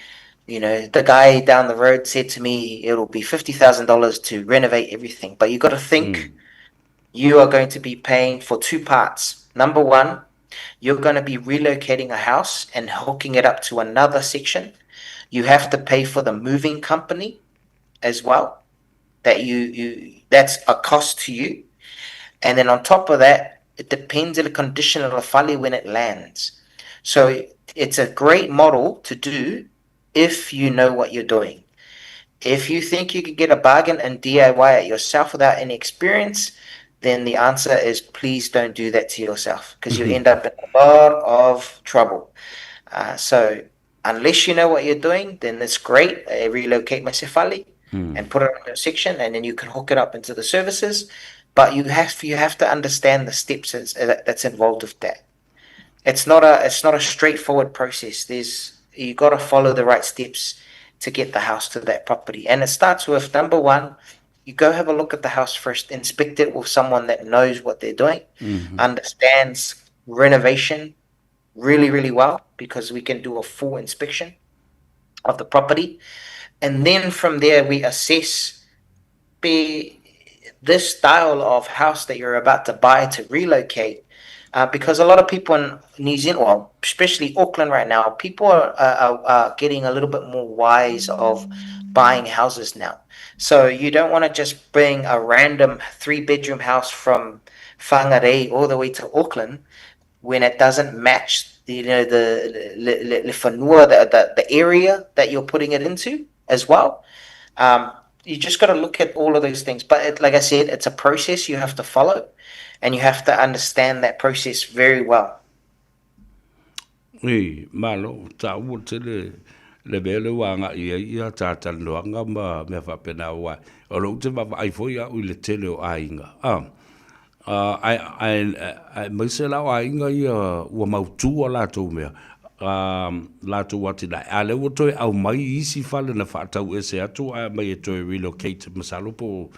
you know, the guy down the road said to me it'll be $50,000 to renovate everything. But you got to think you are going to be paying for two parts. Number one, you're going to be relocating a house and hooking it up to another section. You have to pay for the moving company as well. That you, you that's a cost to you. And then on top of that, it depends on the condition of the fale when it lands. So it's a great model to do if you know what you're doing. If you think you could get a bargain and DIY it yourself without any experience, then the answer is please don't do that to yourself because you end up in a lot of trouble. So unless you know what you're doing, then it's great. Relocate my se fale and put it on your section, and then you can hook it up into the services. But you have to understand the steps that's involved with that. It's not a straightforward process. There's you got to follow the right steps to get the house to that property. And it starts with number one, you go have a look at the house first, inspect it with someone that knows what they're doing, understands renovation really, really well, because we can do a full inspection of the property. And then from there, we assess be this style of house that you're about to buy to relocate. Because a lot of people in New Zealand, well, especially Auckland right now, people are getting a little bit more wise of buying houses now. So you don't want to just bring a random 3-bedroom house from Whangarei all the way to Auckland when it doesn't match the, you know, the le, le, le whanua, the area that you're putting it into as well. You just got to look at all of those things. But like I said, it's a process you have to follow, and you have to understand that process very well. Ī, malo, taua tele le mea lea ua agai i ai ia tātalanoaga ma mea faapena aua o lou te vaavaai foi au i le tele o aiga. A, ae, ae, aemaise la o aiga ia ua mautū a latou mea, a latou atinae, a lea ua toe aumai isi fale na faatau ese atu ae aumai e toe relocate, masalo po o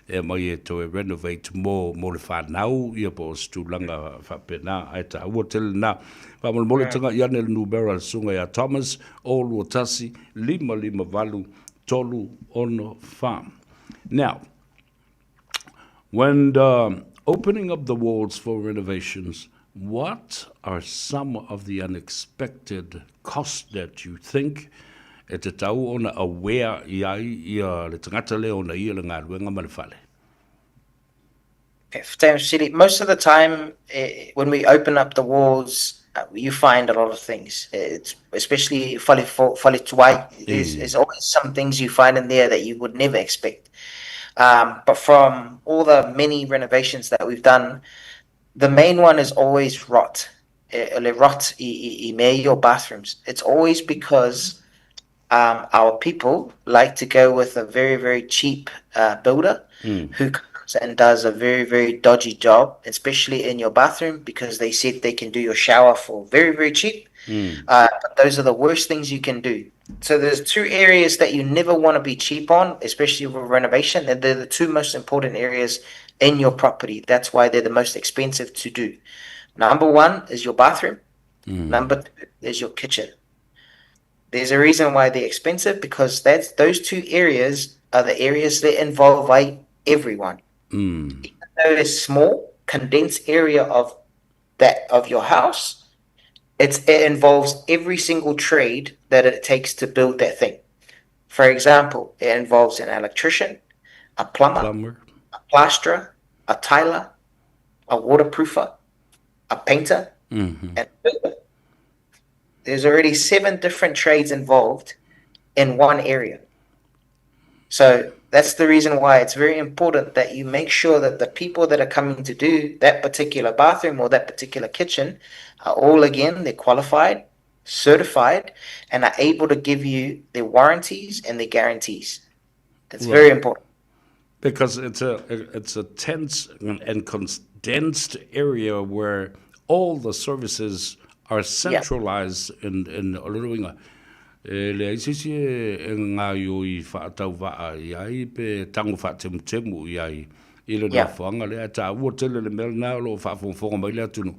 e aumai e toe renovate mo, mo le fanau, ia po o se tulaga faapena, ae taua tele lena. Faamolemole tagai ane le numera a le Susuga ia Thomas, 0 2 1 5 5 8 3, 6, 4. Now, when the opening up the walls for renovations, what are some of the unexpected costs that you think e tatau ona aware i ai ia le tagata lea ona ia le galuega ma le fale? Okay, most of the time eh, when we open up the walls, you find a lot of things. It's especially fale fale tuai. There's, there's always some things you find in there that you would never expect. Um, but from all the many renovations that we've done, the main one is always rot. Eh, le rot i, i, i mea your bathrooms. It's always because um, our people like to go with a very, very cheap uh, builder who comes and does a very, very dodgy job, especially in your bathroom, because they said they can do your shower for very, very cheap. Uh, but those are the worst things you can do. So there's two areas that you never want to be cheap on, especially with renovation, and they're the two most important areas in your property. That's why they're the most expensive to do. Number one is your bathroom. Number two is your kitchen. There's a reason why they're expensive because that's those two areas are the areas that involve like everyone. Even though it's small, condensed area of that of your house, it involves every single trade that it takes to build that thing. For example, it involves an electrician, a plumber, Plumber. a plasterer, a tiler, a waterproofer, a painter, and a builder. There's already seven different trades involved in one area. So that's the reason why it's very important that you make sure that the people that are coming to do that particular bathroom or that particular kitchen are all, again, they're qualified, certified, and are able to give you the warranties and the guarantees. That's very important. Because it's a tense and condensed area where all the services are centralized in o lona uiga e leai se isi e gaoioi faatauva'a i ai pe tago faatemutemu i ai i le nofoaga lea e taua tele le mea lenā o loo faafogafoga mai le atunuu.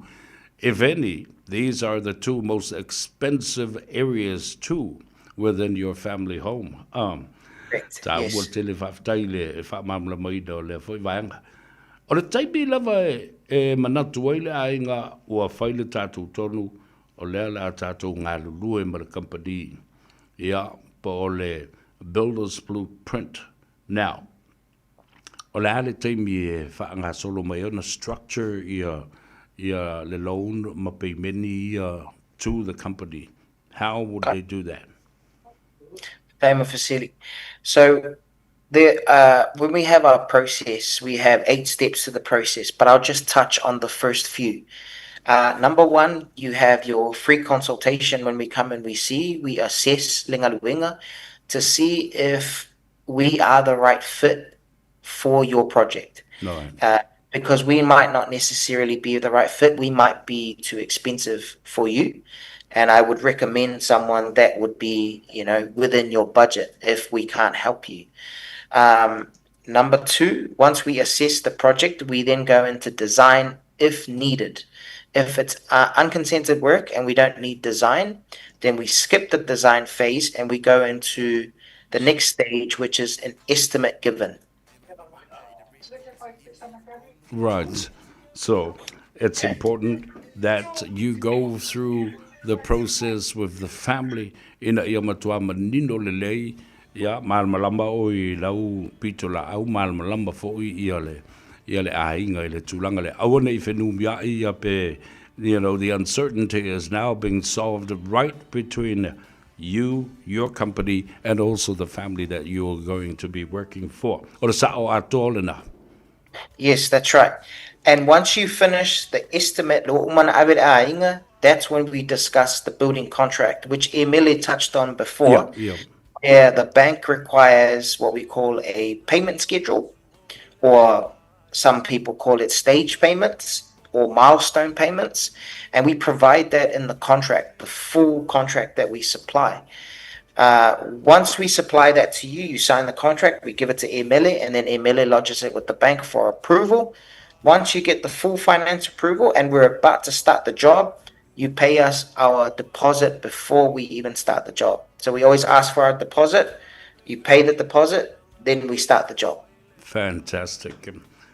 If any, these are the two most expensive areas too within your family home. Correct. Taua tele faafetai le faamalamalamaina o lea foi vaega. O le taimi lava e, e manatu ai le aiga ua fai le tatou tonu o lea le a tatou galulue ma le company ia po o le Builders Blueprint. Now, o le a le taimi e faagasolo mai ai ona structure ia ia le loan ma peimeni ia to the company. How would they do that? Payment facility. So when we have our process, we have eight steps to the process, but I'll just touch on the first few. Number one, you have your free consultation when we come and we see, we assess le galuega to see if we are the right fit for your project. Because we might not necessarily be the right fit, we might be too expensive for you. And I would recommend someone that would be within your budget if we can't help you. Number two, once we assess the project, we then go into design if needed. If it's unconsented work and we don't need design, then we skip the design phase and we go into the next stage, which is an estimate given. Right. So it's important that you go through the process with the family ina ia matua manino lelei ia malamalama oe i lau pitolaau malamalama foi ia le ia le aiga i le tulaga lea. Aua ne i fenumiai ia pe the uncertainty is now being solved right between you, your company, and also the family that you are going to be working for. O le sa'o atoa lenā. Yes, that's right. And once you finish the estimate, that's when we discuss the building contract, which Emily touched on before. Yeah, the bank requires what we call a payment schedule, or some people call it stage payments or milestone payments, and we provide that in the contract, the full contract that we supply. Once we supply that to you, you sign the contract, we give it to Emily, and then Emily lodges it with the bank for approval. Once you get the full finance approval and we're about to start the job, you pay us our deposit before we even start the job. So we always ask for our deposit. You pay the deposit, then we start the job. Fantastic.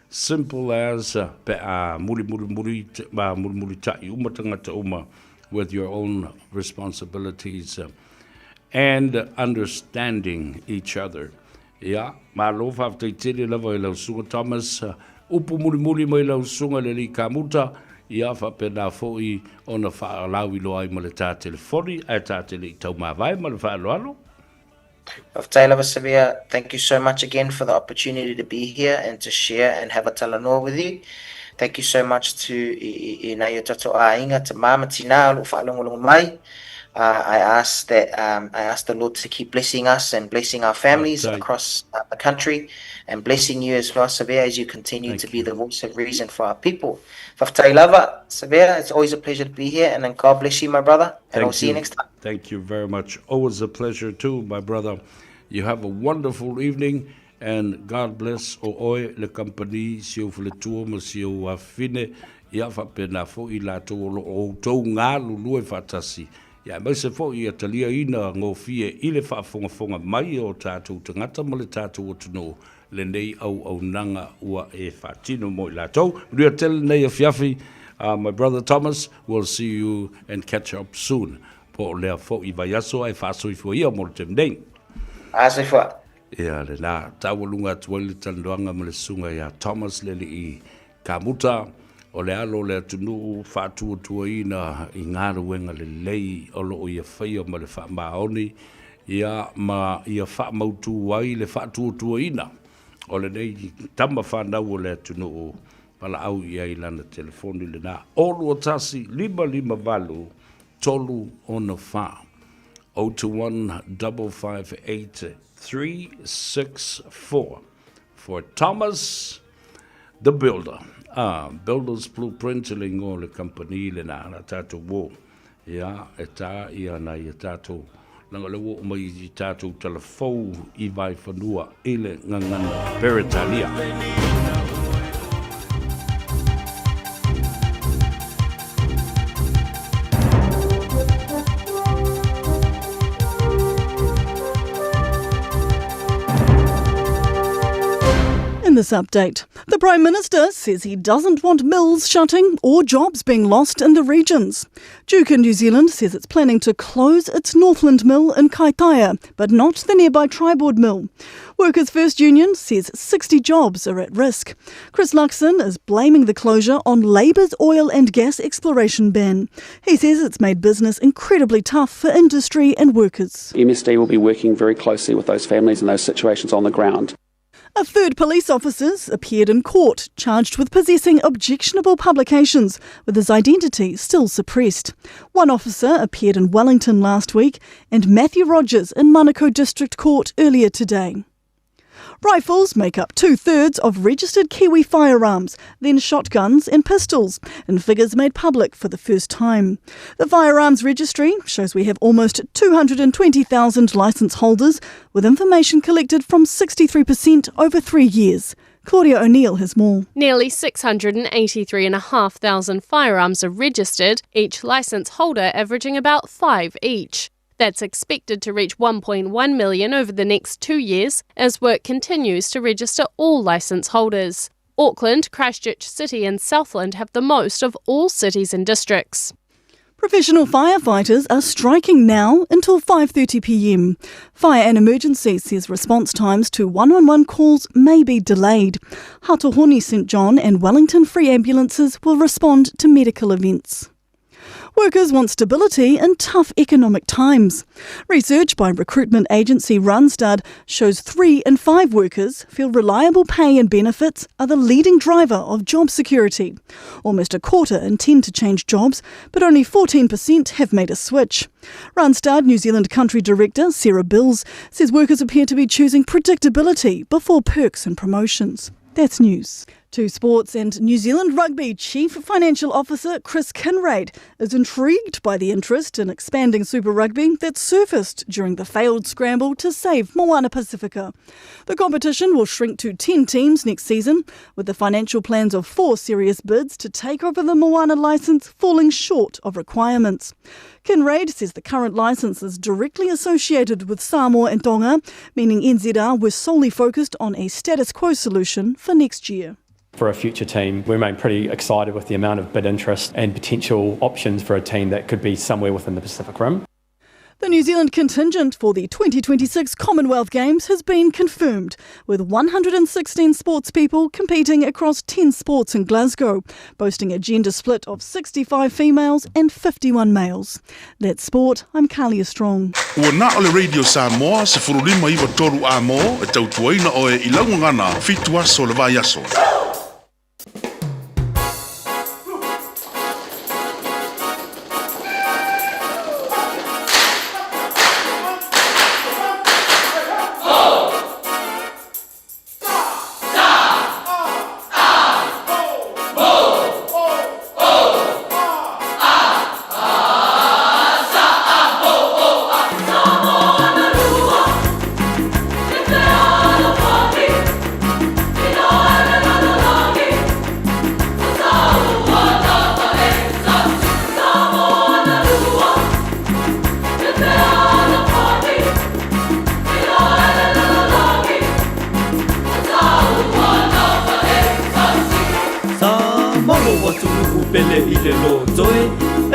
Simple as pe a mulimulimuli, mulimulita'i uma tagata uma with your own responsibilities and understanding each other. Ia, malo faafetai tele lava i lau Susuga Thomas, upu mulimuli mai lau Susuga i le Alii Kamuta, ia faapena foi ona faalauiloa ai ma le ta telefoni, ae ta te le i taumavae ma le faaaloalo. Faafetai lava Savea, thank you so much again for the opportunity to be here and to share and have a talanoa with you. Thank you so much to i, i, nai o tatou āinga, te māma tinā o loo whaalongolongo mai. I ask that um, I ask the Lord to keep blessing us and blessing our families across the country and blessing you as well, Savea, as you continue Thank to be you. the voice of reason for our people. Faafetai lava, Savea, it's always a pleasure to be here and then God bless you, my brother, and I'll see you next time. Thank you very much. Always a pleasure too, my brother. You have a wonderful evening and God bless o oe, le kamupani, si ou faletua ma si ou afafine, ia faapena foi i latou o lo o outou galulue faatasi, ia aemaise foi ia taliaina gofie i le faafogafoga mai o tatou tagata ma le tatou atunuu lenei auaunaga ua e faatino mo i latou. Manuia tele lenei afiafi, my brother Thomas, we'll see you and catch up soon. Po o lea foi vaiaso ae faasoifua ia mo le taimi nei. Faasoifua. Ia, lena, taualuga atu ai le talanoaga ma le susuga ia Thomas le alii Kamuta, o le alo o le atunuu faatuatuaina i galuega lelei o lo o ia faia ma le faamaoni, ia, ma ia faamautu ai le faatuatuaina o lenei tama fanau o le atunuu, valaau i ai i lana telefoni lena, 021 558 364, 021 558 364 for Thomas the Builder. Ah, Builder's Blueprint le ingoa o le kamupani lena, la tatou uo. Ia, e tā ia nai a tatou, leaga o lea ua oo mai i tatou talafou i Vaefanua i le gagana Peretania. In this update, the Prime Minister says he doesn't want mills shutting or jobs being lost in the regions. Duke New Zealand says it's planning to close its Northland mill in Kaitaia, but not the nearby Triboard mill. Workers First Union says 60 jobs are at risk. Chris Luxon is blaming the closure on Labour's oil and gas exploration ban. He says it's made business incredibly tough for industry and workers. MSD will be working very closely with those families and those situations on the ground. A third police officer appeared in court charged with possessing objectionable publications with his identity still suppressed. One officer appeared in Wellington last week and Matthew Rogers in Manukau District Court earlier today. Rifles make up two thirds of registered Kiwi firearms, then shotguns and pistols, in figures made public for the first time. The Firearms Registry shows we have almost 220,000 licence holders, with information collected from 63% over three years. Claudia O'Neill has more. Nearly 683,500 firearms are registered, each licence holder averaging about five each. That's expected to reach 1.1 million over the next two years as work continues to register all licence holders. Auckland, Christchurch City, and Southland have the most of all cities and districts. Professional firefighters are striking now until 5:30 p.m. Fire and Emergency says response times to 111 calls may be delayed. Hato Honi St John and Wellington Free Ambulances will respond to medical events. Workers want stability in tough economic times. Research by recruitment agency Randstad shows three in five workers feel reliable pay and benefits are the leading driver of job security. Almost a quarter intend to change jobs, but only 14% have made a switch. Randstad New Zealand Country Director Sarah Bills says workers appear to be choosing predictability before perks and promotions. That's news. To sports and New Zealand Rugby Chief Financial Officer Chris Kinraid is intrigued by the interest in expanding Super Rugby that surfaced during the failed scramble to save Moana Pasifika. The competition will shrink to 10 teams next season, with the financial plans of four serious bids to take over the Moana licence falling short of requirements. Kinraid says the current licence is directly associated with Samoa and Tonga, meaning NZR were solely focused on a status quo solution for next year. For a future team, we remain pretty excited with the amount of bid interest and potential options for a team that could be somewhere within the Pacific Rim. The New Zealand contingent for the 2026 Commonwealth Games has been confirmed, with 116 sportspeople competing across 10 sports in Glasgow, boasting a gender split of 65 females and 51 males. That's sport. I'm Kalia Strong. Ua na o le Radio Samoa, 15 93 A-mo, e tautuaina oe i lau gagana, fitu aso o le vaiaso. Sa malo atunuu pele i le lotoe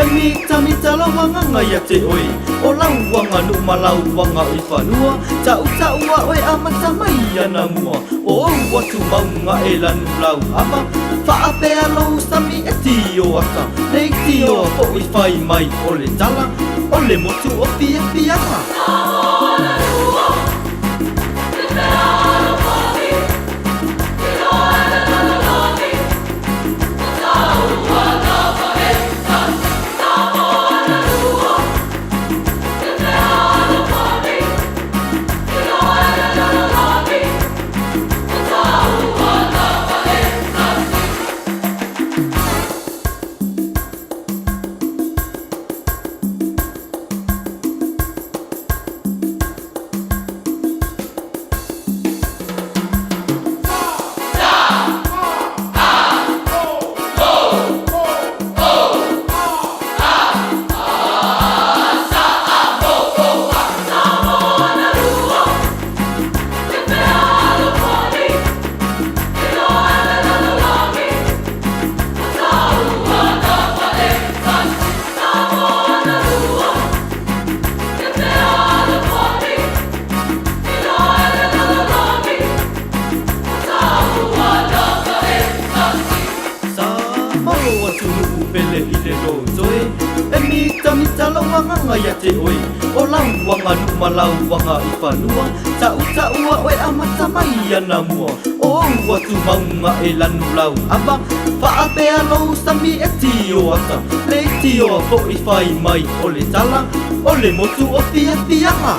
E mitamita lau agaga ia te oe O lau aganuu ma lau aga i fanua Ta'uta'u a oe amata mai anamua O ou atumauga e lanu lau ava Fa'apea lou sami e tio ata Leitioa fo'i fai mai o le tala O le motu o fiafiaga. Sa malo atunuu pele i le lotoe E mitamita lau agaga ia te oe O lau aganuu ma lau aga i fanua Ta'uta'ua oe amata mai anamua O ou atumauga e lanu lau ava Fa'apea lou sami e tio ata Leitioa fo'i fai mai o le tala O le motu o fiafiaga.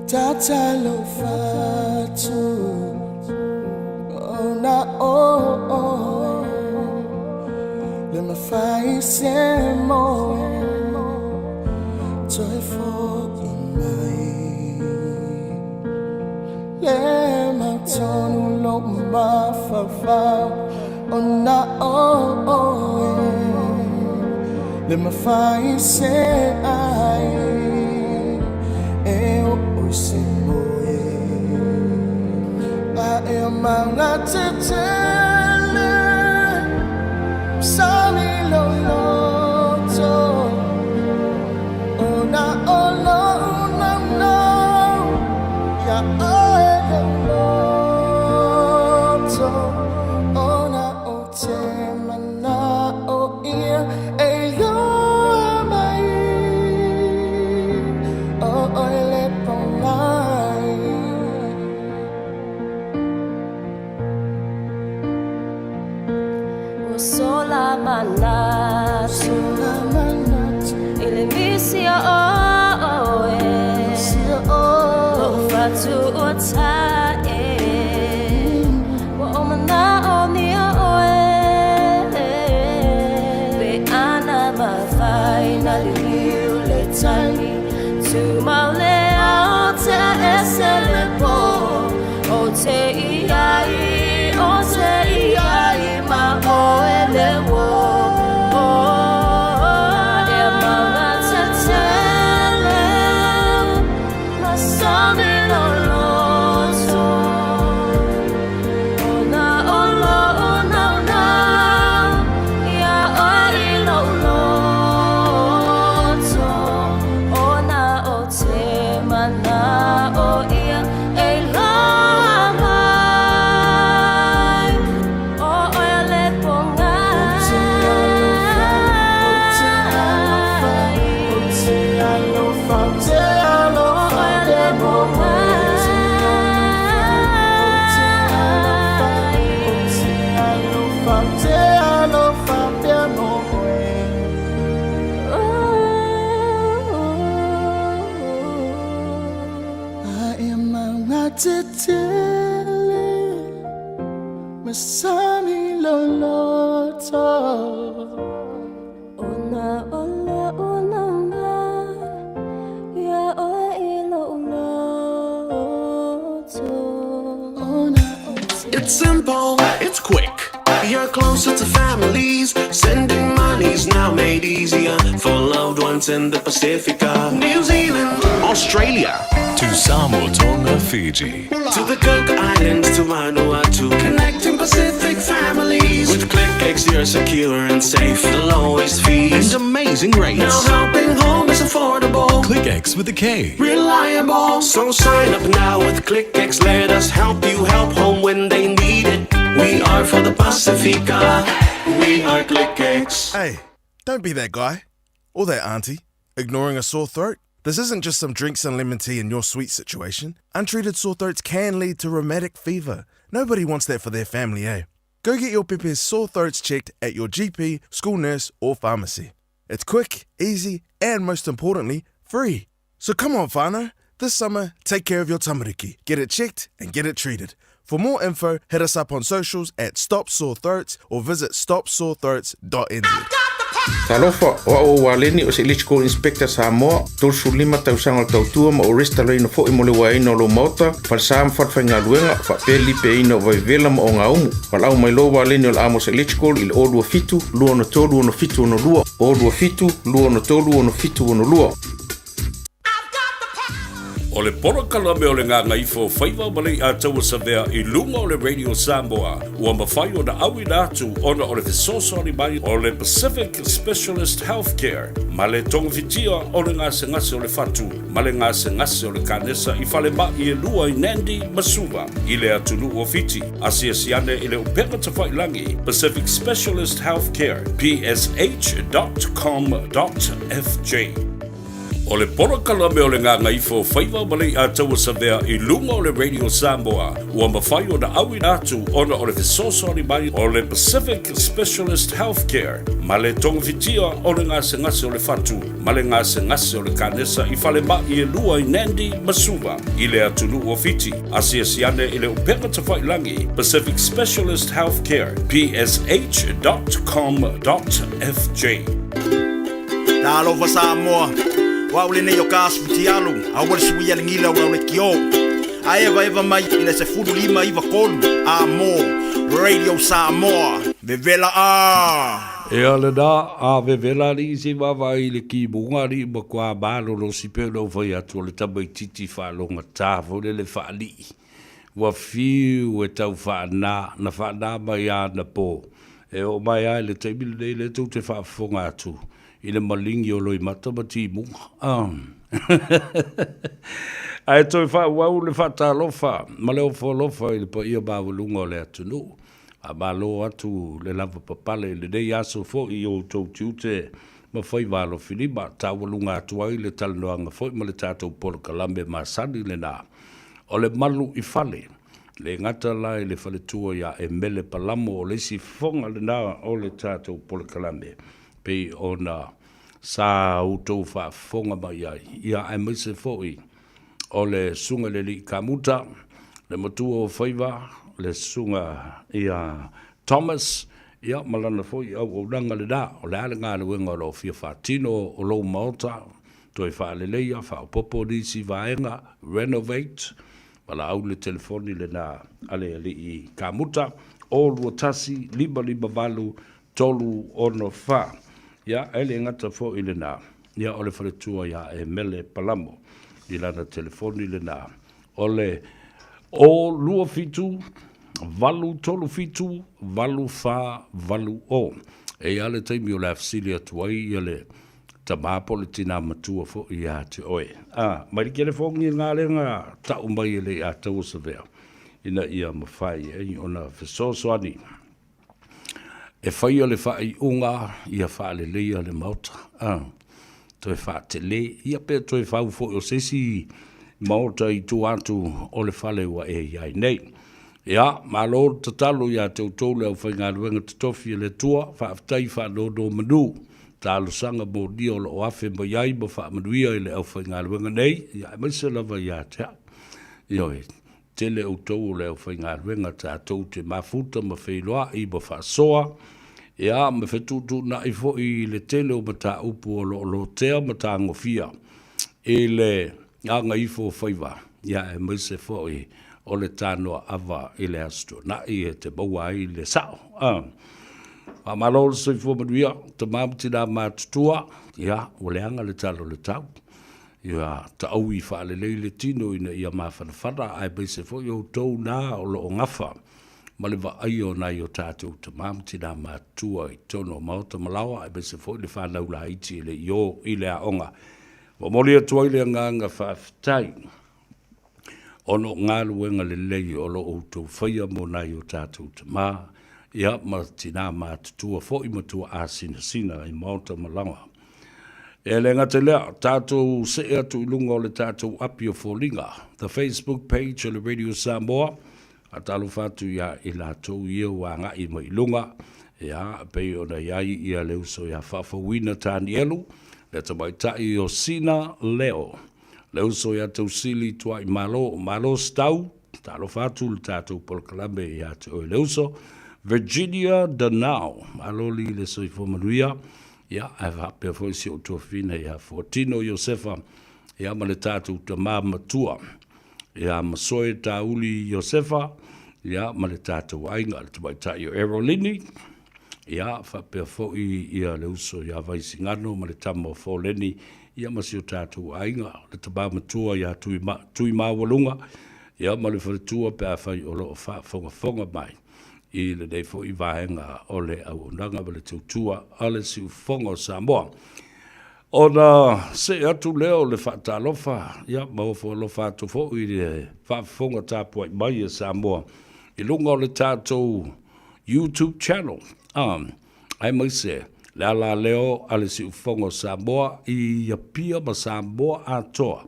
Tatalofa atu Ona o oe Le mafai se moe Toe fo'i mai Le mautonu lou mafaufau Ona o oe Le mafai se ai E oo i se moe A e mauga tetele Sami lou loto Ona o lou naunau Ia oe lou loto Ona ou te mana'o ia e iloa mai O oe le pogai. Ua sola manatu I le misi o oe Lou fatu ua tae Ua ou manaomia oe Pe ana mafai na liliu le tali Tumau le ao tea ese le po Ou te i ai, ou te i ai ma oe le uō E mauga tetele Masani lou loto Ona o lou naunau Ia oe i lou loto Ona ou te mana'o ia e iloa mai O oe le pogai. O oe le pogai. A e mauga tetele Masani lou loto Ona o lou naunau Ia oe i lou loto. It's simple, it's quick. You're closer to families. Sending money's now made easier for loved ones in the Pacifica, New Zealand, Australia, To Samoa, Tonga, Fiji. To the Cook Islands, to Vanuatu, connecting Pacific families. With KlickEx, you're secure and safe. The lowest fees and amazing rates. Now helping home is affordable. KlickEx with a K. Reliable. So sign up now with KlickEx. Let us help you help home when they need it. We are for the Pacifica. We are KlickEx. Hey, don't be that guy. Or that auntie. Ignoring a sore throat. This isn't just some drinks and lemon tea in your sweet situation. Untreated sore throats can lead to rheumatic fever. Nobody wants that for their family, eh? Go get your pepe's sore throats checked at your GP, school nurse, or pharmacy. It's quick, easy, and most importantly, free. So come on, whānau. This summer, take care of your tamariki. Get it checked and get it treated. For more info, hit us up on socials at Stop Sore Throats or visit stopsorethroats.nz. Talofa, o au o Waleni o se Electrical Inspector Samoa, 35 tausaga o le tautua ma ou resitalaina foi mo le uaeina o lou maota, falesa ma falefaigaluega, faapea le lipeaina o vaivela ma ogaumu. Valaau mai loa Waleni o le Amos Electrical i le 027 263 6762, 027 263 6762. O le polokalame o le Gagaifo o Faiva ma Leiataua Savea i luga o le Radio Samoa ua mafai ona auina atu ona o le fesoasoani mai o le Pacific Specialist Healthcare ma le togafitia o le gasegase o le fatu ma le gasegase o le kanesa i falemai e lua i Nandi ma Suva i le atunuu o Fiti. Asiasi ane i le upega tafailagi Pacific Specialist Healthcare, psh.com.fj. O le polokalame o le Gagaifo Faiva ma Leiataua Savea i luga o le Radio Samoa ua mafai ona auina atu ona o le fesoasoani mai o le Pacific Specialist Healthcare ma le togafitia o le gasegase o le fatu ma le gasegase o le kanesa i falemai e lua i Nandi ma Suva i le atunuu o Fiti. Asiasi ane i le upega tafailagi Pacific Specialist Healthcare, psh.com.fj. Talofa Samoa, o au lenei o Kas Futialu, aua le suia le gila o lau lekiō. A evaeva mai i le 15 9 3 a mo Radio Samoa, vevela a! Ea lena, a vevela alii se i vaavaai i le kimuga alii matua malolosi pei ona ou fai atu o le tamaititi faalogata foi lele faalii ua fiu e tau faana na faana mai anapo e oo mai lava i le taimi lenei lea tou te faafofoga atu i le maligi o Loimata ma Timuga. Ae toe faaauau le faatalofa ma le ofo alofa i le paia maualuga o le atunuu. Faamalo atu le lavapapale i lenei aso foi i outou tiute ma faiva alofilima, taualuga atu ai le talanoaga foi ma le tatou polokalame masani lena o le malu i fale. Le gata la i le faletua ia Emele Palamo o le isi fofoga lena o le tatou polokalame pei ona sa outou faafofoga mai ai, ia aemaise foi o le Susuga i le Alii Kamuta, le matua o faiva, le Susuga ia Thomas, ia ma lana foi auaunaga lena. O le a le galuega o lo o fia faatino o lou maota, toe faaleleia, faaopoopo nisi vaega, renovate, valaau le telefoni lena a le Alii Kamuta, 021 558 364. Ia, e le gata foi i lena, ia o le faletua ia Emele Palamo i lana telefoni lena, o le 027 837 8480. E i ai le taimi o le a fesili atu ai ia le tama po o le tinā matua foi ia te oe. A, mai le telefoni galega tau mai e Leiataua Savea ina ia mafai ai ona fesoasoani. E faia le faaiuga ia faaleleia le Maota, a, toe faatele, ia pe toe fau foi o se isi Maota i tua atu o le fale ua e i ai nei. Ia, malo le tatalo ia te outou le aufaigaluega totofi e le Atua, faafetai faanonomanu, talosaga molia o lo o afe mai ai ma faamanuia i le aufaigaluega nei, ia aemaise lava ia te au. Ioe. Tele outou o le aufaigaluega tatou te mafuta ma feiloai ma faasoa, ia, ma fetuutuunai foi i le tele o mataupu o lo o lotea ma tagofia i le gagaifo o faiva, ia, aemaise foi o le tanoaava i le Aso Toonai e te maua ai le sao. A. Faamalo le soifua manuia, tama ma tina matutua, ia, ua leaga le tala o le tau. Ia taui faalelei le tino ina ia mafanafana, aemaise foi outou na o lo o gafa ma le vaaia o nai o tatou tama ma tina matutua i totonu o maota ma laoa, aemaise foi le fanau laiti e le i o i le aoga. Momoli atu ai le agaga faafetai ona o galuega lelei o lo o outou faia mo nai o tatou tama, ia ma tina matutua foi ma tuaasinasina i maota ma laoa. E le gata i lea, tatou see atu i luga o le tatou api o foliga, the Facebook page o le Radio Samoa, faatalofa atu ia i latou ia ua agai mai i luga, ia, pei ona i ai ia le uso ia Faafouina Tanielu, le tamaitai o Sina Leo, le uso ia Tausili Tuaimalo, Malo Stau, talofa atu le tatou polokalame ia te oe le uso, Virginia Danao, malo li le soifua manuia, Ia, ae faapea foi si ou tuafafine ia Fuatino Iosefa, ia ma le tatou tama matua ia Masoe Tauli Iosefa, ia ma le tatou aiga, le tamaitai o Erolini, ia faapea foi ia le uso ia Vaisigano ma le tama o Foleni, ia ma si o tatou aiga, le tama matua ia Tuimaualuga, ia ma le faletua pe afai o lo o faafogafoga mai. i lenei foi vaega o le auaunaga ma le tautua a le siufofoga o Samoa. Ona see atu lea o le faatalofa, ia, ma ofo alofa atu foi i le faafofoga tapuai mai a Samoa i luga o le tatou YouTube channel, aemaise Le alaleo a le Siufogo o Samoa i Apia ma Samoa atoa,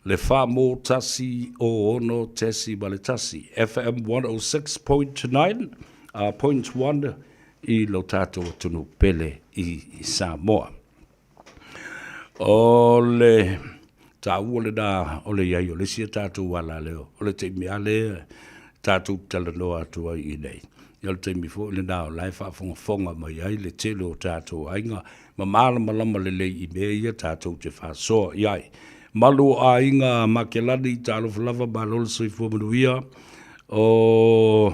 le 4 1 6.1, FM 106.9, point 1 i lo tātou atunuu pele i Samoa. O le taua lena o le i ai o le isi a tātou alaleo, o le taimi lava lea tātou te talanoa atu ai i nei. Ia o le taimi foi lena o la e faafogafoga mai ai le tele o tātou aiga ma malamalama lelei i mea ia tātou te faasoa i ai. Malu o aiga Makelani, talofa lava, malo le soifua manuia. O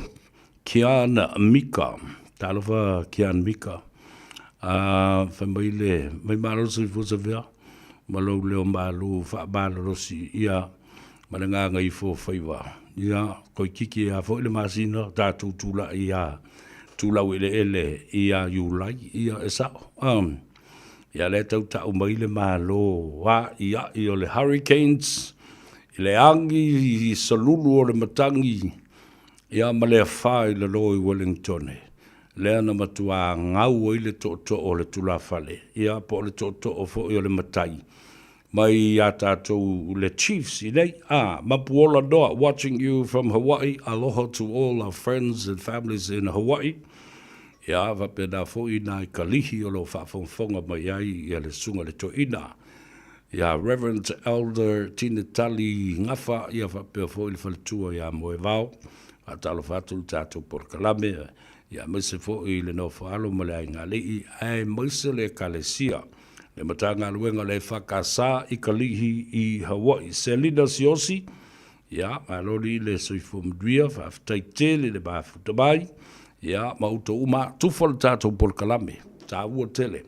Kian Mika, talofa Kian Mika. A fai mai le, mai malo le soifua Savea, ma lou leo malu faamalolosi, ia, ma le gagaifo faiva. Ia, toeitiiti lava foi le masina, tatou tulai ia tulau eleele ia Iulai, ia e sao. Ia lea tau tau mai le malo a'ia'i o le hurricanes, i le agi salulu o le matagi, Ia ma le afa i lalo i Wellingtone, lea na matuā gau ai le tootoo o le tulafale, ia po o le tootoo foi o le matai, mai iā tātou le Chiefs i nei, a, Mapuola Noa, watching you from Hawaii, aloha to all our friends and families in Hawaii. Ia, faapena foi nai Kalihi o lo o faafogafoga mai ai ia le Susuga i le Toeaina, ia Reverend Elder Tinetali Gafa, ia faapea foi le faletua ia Moevao. Faatalofa atu le tatou polokalame, ia aemaise foi le nofoalo ma le aiga alii, aemaise le Ekalesia, le Matagaluega o le EFKS i Kalihi i Hawaii. Selina Siosi, ia, malo lii le soifua manuia, faafetai tele le mafuta mai, ia, ma outou uma, tufa le tatou polokalame, taua tele.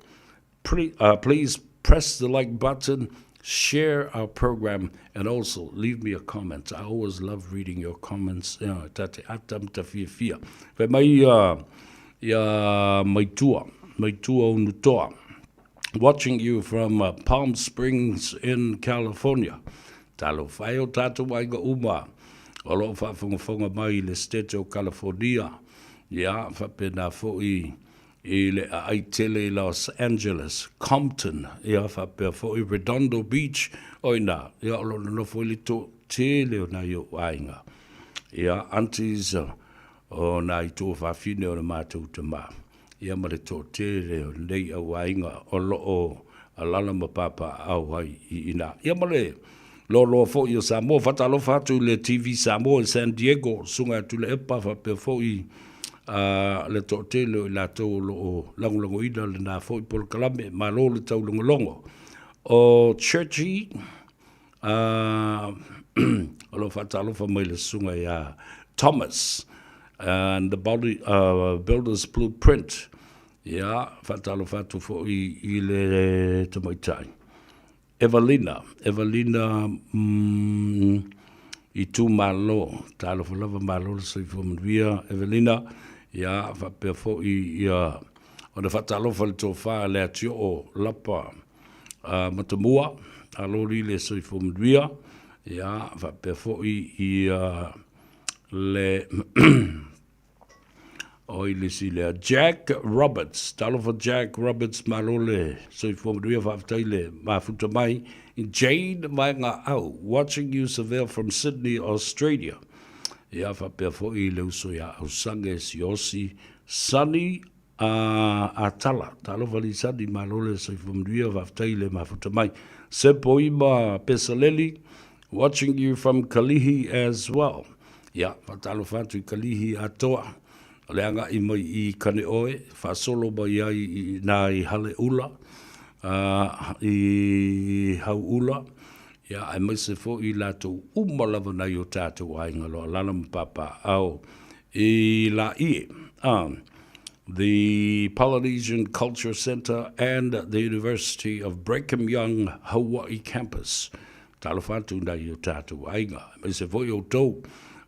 Please press the like button, share our program, and also leave me a comment. I always love reading your comments. Ia, ta te ata ma ta fiafia. Fai mai ia, ia Maitua, Maitua Unutoa, watching you from Palm Springs in California. Talofa e o tātou aiga uma o lo o faafogafoga mai i le State o California. Ia, faapena foi i le aai tele i Los Angeles, Compton, ia faapea foi Redondo Beach, o i ina, ia o lo o nonofo ai le toatele o nai ou aiga. Ia, aunties o nai tuafafine o le matou tama, ia ma le toatele o lenei au aiga o lo o alala ma papaaao ai i ina. Ia ma le loaloa foi o Samoa, faatalofa atu i le TV Samoa i San Diego, Susuga ia Tuilaepa faapea foi le toatele o i latou o lo o lagolagoina lena foi polokalame. Malo le taulogologo. O Churchy, o lo o faatalofa mai le Susuga ia Thomas and the body, Builder's Blueprint. Ia, faatalofa atu foi i le tamaitai. Evelina, Evelina mm, itumalo, talofa lava malo le soifua manuia, Evelina, ia, faapea foi ia, ona faatalofa le tofa le Atioo Lapa Matamua, aloli le soifua manuia, ia, faapea foi ia le Oi le isi lea, Jack Roberts. Talofa Jack Roberts, malo le soifua manuia, faafetai le mafuta mai. Jane Vaegaau, watching you Savea from Sydney, Australia. Ia, faapea foi le uso ia Ausange Siosi, Sunny Atala. Talofa li Sunny, malo le soifua manuia, faafetai le mafuta mai. Sepoima Pesaleli, Watching you from Kalihi as well. Ia, faatalofa atu i Kalihi atoa. O le agai mai i Kaneohe, faasolo mai ai i inā i Haleʻula, i Hauʻula, ia, aemaise foi i latou uma lava nai o tātou aiga o lo o alaala ma papaaao i Laie. The Polynesian Culture Center and the University of Brigham Young Hawaii Campus. Talofa atu nai o tātou aiga, aemaise foi outou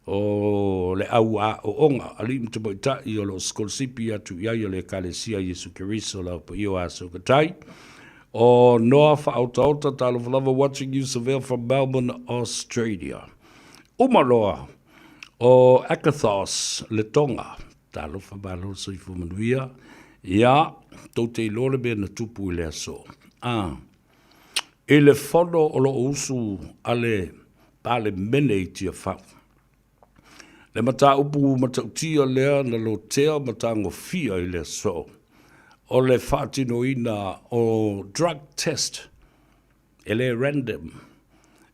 o le au aoaoga, alii ma tamaitai o lo o sikolasipi atu i ai o le Ekalesia Iesu Keriso lau paia o Aso Katai. O Noa Whaaotaota, talofa lava, watching you Savea from Melbourne, Australia. Uma loa o Akathos Letoga, talofa malo soifua manuia. Ia, tou te iloa le mea na tupu i le aso. A, i le fono o lo o usu a le Palemene i Tiafau. Le mataupu matautia lea na lotea ma tagofia i le aso, o le faatinoina o drug test e le random,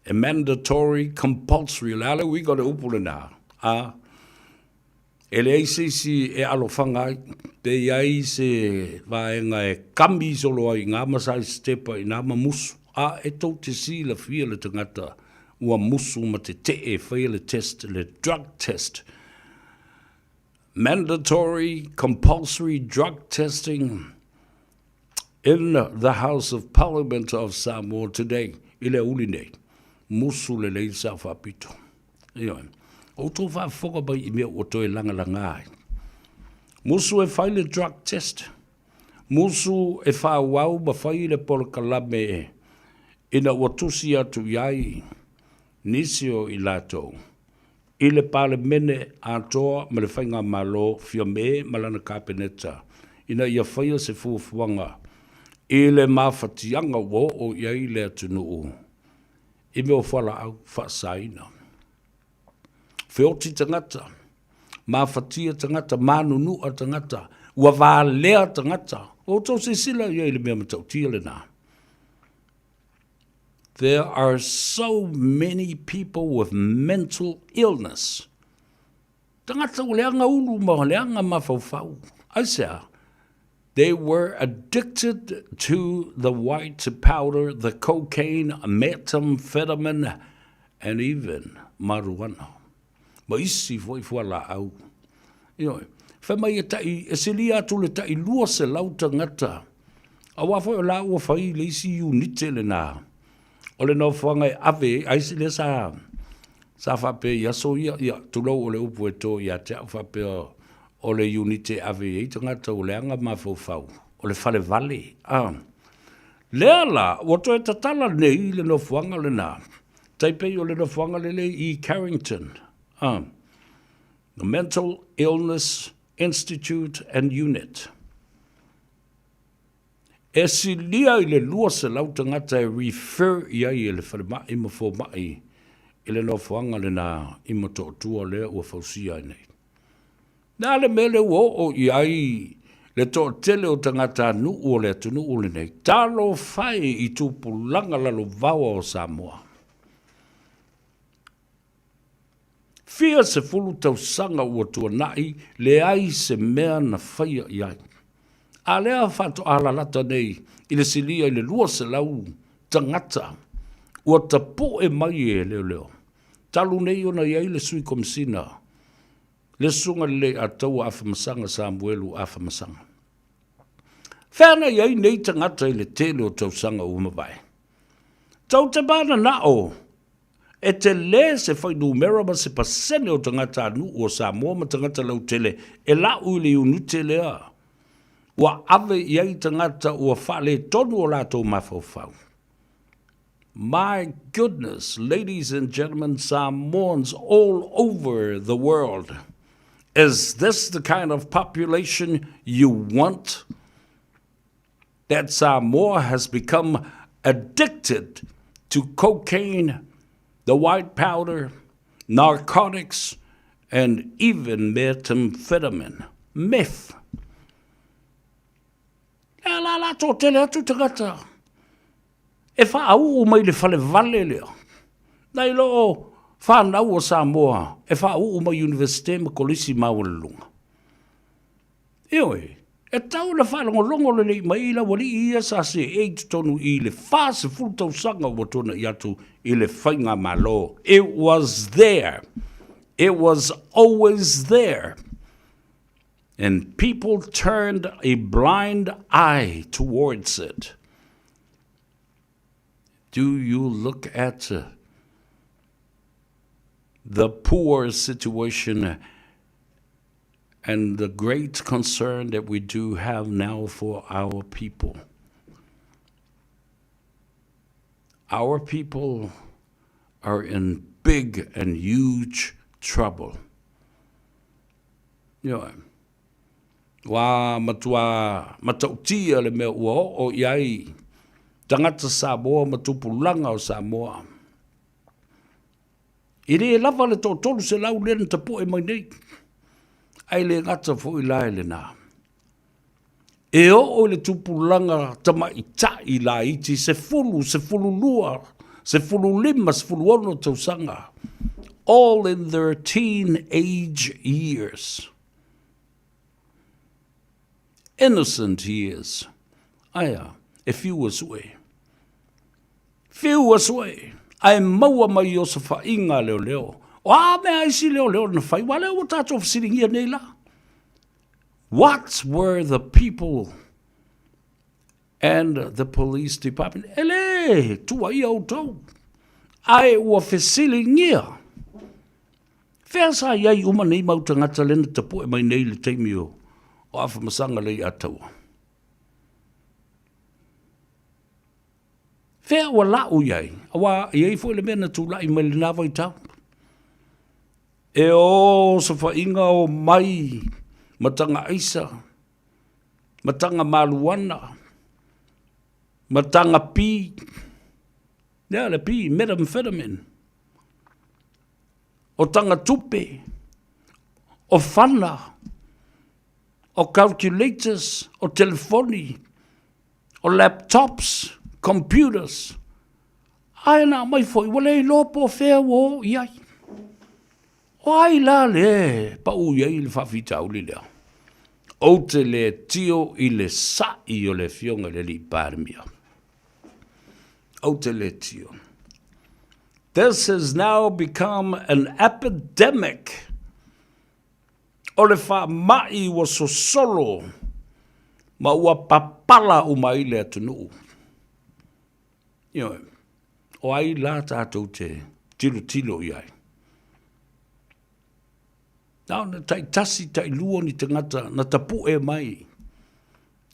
e mandatory compulsory, o le a le uiga o le upu lena? A, e leai se isi e alofaga ai, pe i ai se vaega e kami solo ai i ina ma saisitepa i ina ma musu, a e tou te silafia le tagata ua musu ma tetee e faia le test, le drug test. Mandatory compulsory drug testing in the House of Parliament of Samoa today, i le aoauli nei, musu lelei le sao faapito. Ioe. O outou faafofoga mai i mea ua toe lagalaga ai. Musu e fai le drug test. Musu e faaauau ma fai le polokalame ina ua tusi atu i ai nisi o i latou i le Palemene atoa ma le Faigamalo Fiame ma lana Kapeneta ina ia faia se fuafuaga i le mafatiaga ua oo i ai le atunuu i mea o fualaau faasaina. Feoti tagata, mafatia tagata, manunua tagata, ua valea tagata. Ua outou silasila i ai i le mea matautia lena. There are so many people with mental illness. Tagata ua leaga ulu ma leaga mafaufau. Aisea? They were addicted to the white powder, the cocaine, methamphetamine, and even marijuana. Ma isi foi fualaau. Ioe. Fai mai e tai, e silia atu le tai 200 tagata. Aua foi o la ua fai le isi unite lena. O le nofoaga e ave ai, ai lea sa, sa faapea i aso ia, ia, tulou o le upu e to ia te au faapea o le unite e ave i ai tagata ua leaga mafaufau, o le fale vale, a. Lea la, ua toe tatala nei le nofoaga lena, tai pei o le nofoaga lele i Carrington, a, the Mental Illness Institute and Unit. E silia i le 200 tagata e refer i ai e le falemai ma fomai i le nofoaga lena i Motootua lea ua fausia ai nei. Le a le mea lea ua oo i ai le toatele o tagatanuu o le atunuu lenei? Talofa e i tupulaga lalovaoa o Samoa. Fia sefulu tausaga ua tuanai, leai se mea na faia i ai. A lea faatoa lalata nei i le silia i le 200 tagata ua tapu'e mai e leoleo, talu nei ona i ai le Sui Komesina, le Susuga Lelei Ataua Afamasaga Samuelu Afamasaga. Fea na i ai nei tagata i le tele o tausaga ua mavae? Tou te mananao E tele se fuainumera ma se pasene o tagatanuu o Samoa ma tagata lautele e la'u i le iunite lea ua ave i ai tagata ua faaletonu o latou mafaufau. My goodness, ladies and gentlemen, Samoans all over the world, is this the kind of population you want? That Samoa has become addicted to cocaine, the white powder, narcotics, and even methamphetamine, meth. Lea la la toatele atu tagata e faauu mai le fale vale lea. Nai lo o whanau o Samoa e faauu mai Universite ma Kolisi maualuluga. Ioe, e tatau ona faalogologo lelei mai i laualii ia sa seei i totonu i le 40 tausaga ua tuanai atu i le faigamalo. It was there. It was always there. And people turned a blind eye towards it. Do you look at the poor situation and the great concern that we do have now for our people. Our people are in big and huge trouble. Ioe. Ua matua matautia le mea ua oo i ai tagata Samoa ma tupulaga o Samoa. E le lava le 300 lea na tapu'e mai nei, ae le gata foi la i lena. E oo i le tupulaga tamaitai laiti 10, 12, 15, 16 tausaga, all in their teen age years. Innocent years. Aea, e fiu e sue. Fiu e sue, ae maua mai i osofaiga a leoleo. O a mea isi leoleo na fai, aua lea ua tatou fesiligia nei la. What were the people and the police department? E le tuuaia outou, ae ua fesiligia. Fea sa i ai uma nei mau tagata lea na tapue mai nei i le taimi o Afamasaga Leiataua? Fea ua la'u i ai? Aua e i ai foi le mea na tula'i mai lena vaitau. E o sofaiga o mai ma taga aisa, ma taga maluana, ma taga pi, lea le pi, methamphetamine. O taga tupe, o fana, o calculators, o telefoni, o laptops, computers, ae na aumai foi ua le iloa po o fea ua oo i ai. O ai la le pau i ai le faafitauli lea? Ou te le tio i le sa'i o le Afioga i le Alii Palemia. Ou te le tio. This has now become an epidemic. O le faamai ua sosolo ma ua papala uma ai le atunuu. Ioe, o ai la tatou te tilotilo i ai? Na ona taitasi, tailua ni tagata na tapue mai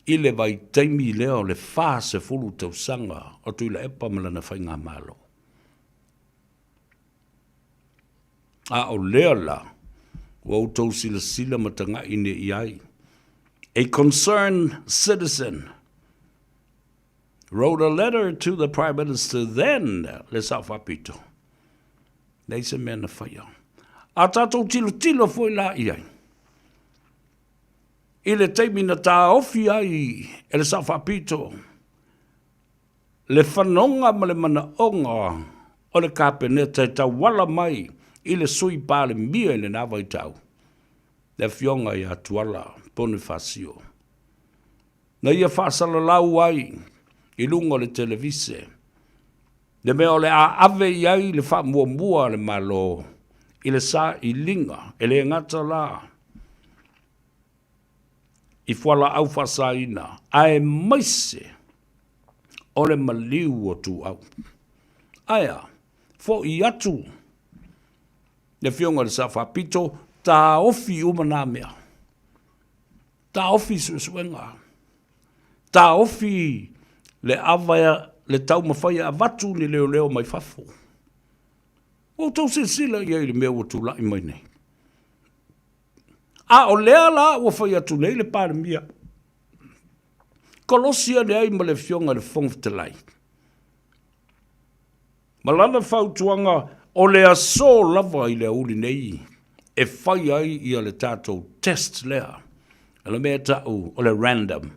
i le vaitaimi lea o le 40 tausaga o Tuilaepa ma lana faigamalo. A o lea la, ua outou silasila ma taga'i nei i ai. A concerned citizen wrote a letter to the Prime Minister then, le Sao Faapito. Leai se mea na faia. A tatou tilotilo foi la i ai, i le taimi na taofi ai e le Sao Faapito le fanoga ma le manaoga o le Kapeneta e tauala mai i le Sui Palemia i lena vaitau, le Afioga ia Tuala Ponifasio, na ia faasalalau ai i luga o le televise le mea o le a ave i ai le faamuamua a le Malo i le sailiga, e le gata la i fualaau faasaina, aemaise o le maliu o tuau. Ae a? Fo'i atu le Afioga i le Sao Faapito, taofi uma na mea. Taofi suesuega. Taofi le ava le taumafai e avatu ni leoleo mai fafo. Ua outou silasila i ai i le mea ua tulai mai nei. A o lea la ua fai atu nei le Palemia, kolosi ane ai ma le Afioga i le Fofoga Fetalai, ma lana fautuaga o le aso lava i le aoauli nei e fai ai ia le tatou test lea, o le mea e ta'u o le random.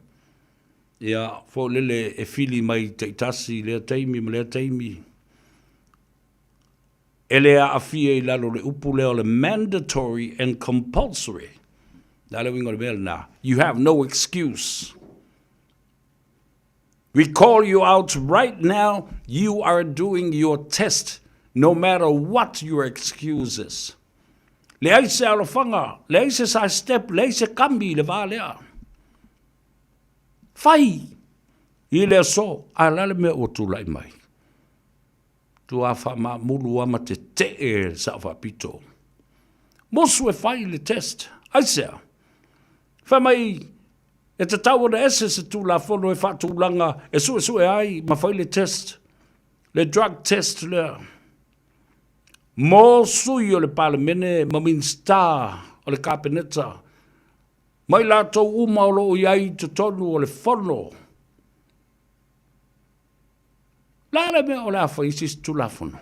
Ia, foi lele e fili mai taitasi i lea taimi ma lea taimi. E le aafia i lalo o le upu lea o le mandatory and compulsory. O le a le uiga o le mea lena? You have no excuse. We call you out right now, you are doing your test no matter what your excuse is. Leai se alofaga, leai se side step, leai se kami i le va lea. Fai i le aso, a o le a le mea ua tulai mai? Tua faamaamulu lava ma tetee le Sao Faapito. Mosu e fai le test. Aisea? Fai mai e tatau ona ese se Tulafono e faatulaga e suesue ai ma fai le test, le drug test lea mo sui o le Palemene ma Minisita o le Kapeneta. Ma i latou uma o lo o i ai i totonu o le Fono. O le a le mea o le a fai ai se isi Tulafono?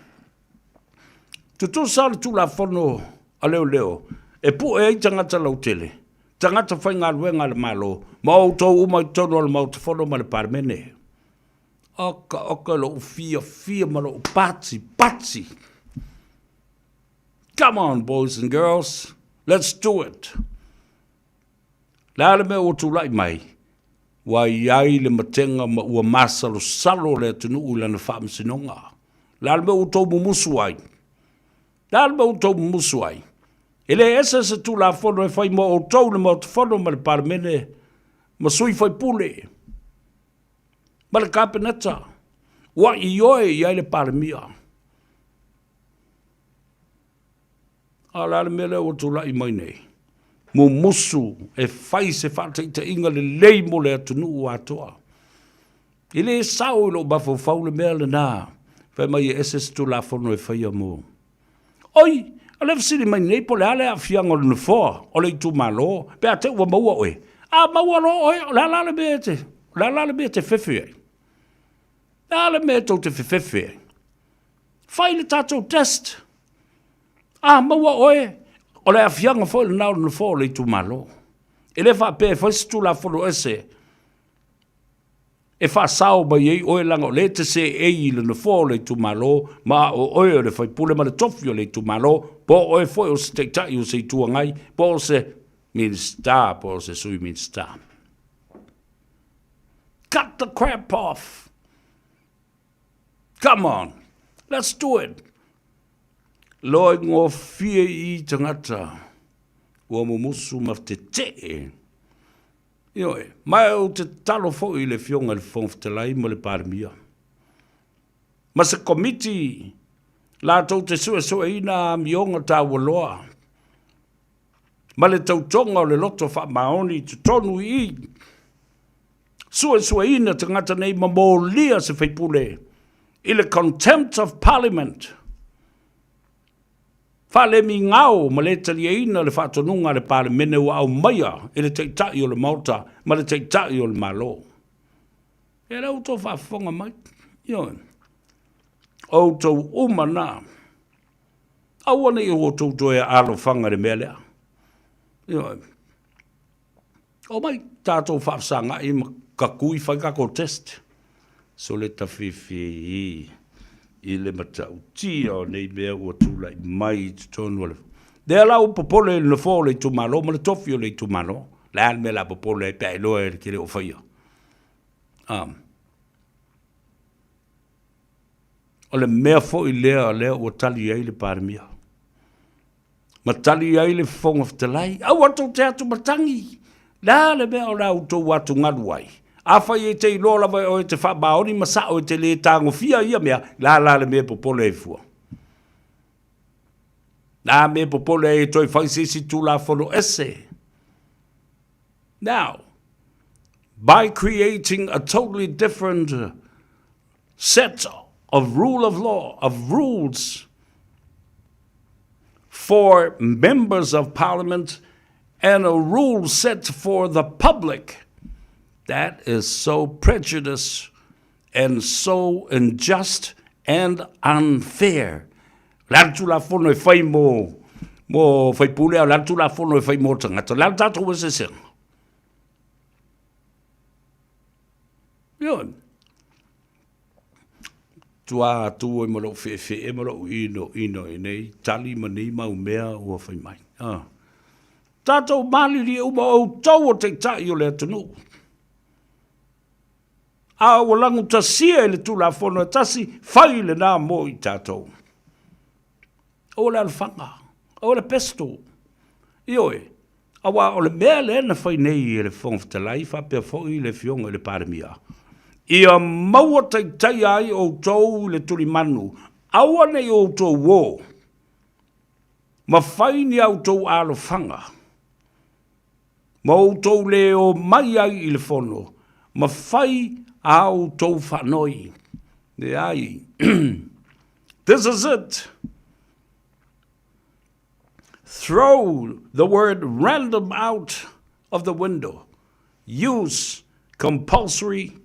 Tutusa le Tulafono a Leoleo e pue ai tagata lautele, tagata faigaluega a le Malo, ma outou uma i totonu o le Maota Fono ma le Palemene. Oka oka lou fiafia ma lou pati pati. Come on boys and girls, let's do it. Le a le mea ua tulai mai, ua i ai le matega ma ua masalosalo le atunuu i lana faamasinoga. Le a le mea ua outou mumusu ai? Le a le mea ua outou mumusu ai? E le ese se Tulafono e fai mo outou le Maota Fono ma le Palemene ma sui faipule ma le Kapeneta. Ua ioe i ai le Palemia. A o le a le mea lea ua tulai mai nei? Mumusu e fai se faataitaiga lelei mo le atunuu atoa. E le sao i lou mafaufau le mea lena, fai mai e ese se Tulafono e faia mo. Oi, o lea e fesili mai nei po o le a le aafiaga o le Nofoa o le itumalo pe a te i ua maua oe. A maua loa oe, o le a la le mea e te, o le a la le mea e te fefe ai? O le a le mea tou te fefefe ai? Fai le tatou test. A maua oe, o le aafiaga foi lena o le Nofoa o le itumalo. E le faapea e fai se Tulafono ese e faasao mai ai oe leaga o lea e te seei i le Nofoa o le itumalo ma o oe o le faipule ma le tofi o le itumalo, po o oe foi o se Taitai o se Itu Agai, po o se Minisita, po o se Sui Minisita. Cut the crap off! Come on, let's do it! Loa i gofie i tagata ua mumusu ma tetee. Ioe, ma ou te tatalo foi i le Afioga i le Fofoga Fetalai ma le Palemia, ma se komiti latou te suesueina amioga taualoa ma le tautoga o le loto faamaoni i totonu i i, suesueina tagata nei ma molia se faipule i le contempt of parliament, faalemigao ma le taliaina le faatonuga a le Palemene ua aumaia e le Taitai o le Maota ma le Taitai o le Malo. Ia lea ua outou faafofoga mai. Ioe. Outou uma na. Aua ne i outou toe alofaga i le mea lea. Ioe. Omai tatou faafesagai ma kakui fai tatou test. Sole tafifi i le matautia o nei mea ua tulai mai i totonu o le Lea la ua popole i le nofoa o le itumalo ma le tofi o le itumalo. O le a le mea o le a popole ai pe a iloa e te le o faia. Um. O le mea foi lea lea ua tali ai le Palemia. Ma tali ai le Fofoga Fetalai, aua tou te atumatagi, le a le mea o le a outou atugalu ai? Afai e te iloa lava e oe e te faamaoni ma sao e te le tagofia ia mea, le a la le mea e popole ai fua? Le a mea e popole ai e toe fai se isi Tulafono ese? Now, by creating a totally different set of rule of law, of rules for members of parliament and a rule set for the public, that is so prejudiced and so unjust and unfair. O le a le Tulafono e fai mo, mo faipule, a o le a le Tulafono e fai mo tagata. O le a le tatou eseesega? Ioe. Tua atu ai ma lou feefee ma lou inoino i nei tali ma nei mau mea ua fai mai. Ah. Tatou malilie uma o outou o taitai o le atunuu. A ua lagutasia e le Tulafono e tasi, fai lena mo i tatou. Aua le alofaga, aua le pesto. Ioe, aua o le mea lea na fai nei e le Fofoga Fetalai faapea foi le Afioga i le Palemia, ia maua taitaia ai outou i le tulimanu, aua ne i outou o ma fai ni a outou alofaga, ma outou le omai ai i le fono, ma fai a outou faanoi. Leai. This is it. Throw the word random out. of the window. Use compulsory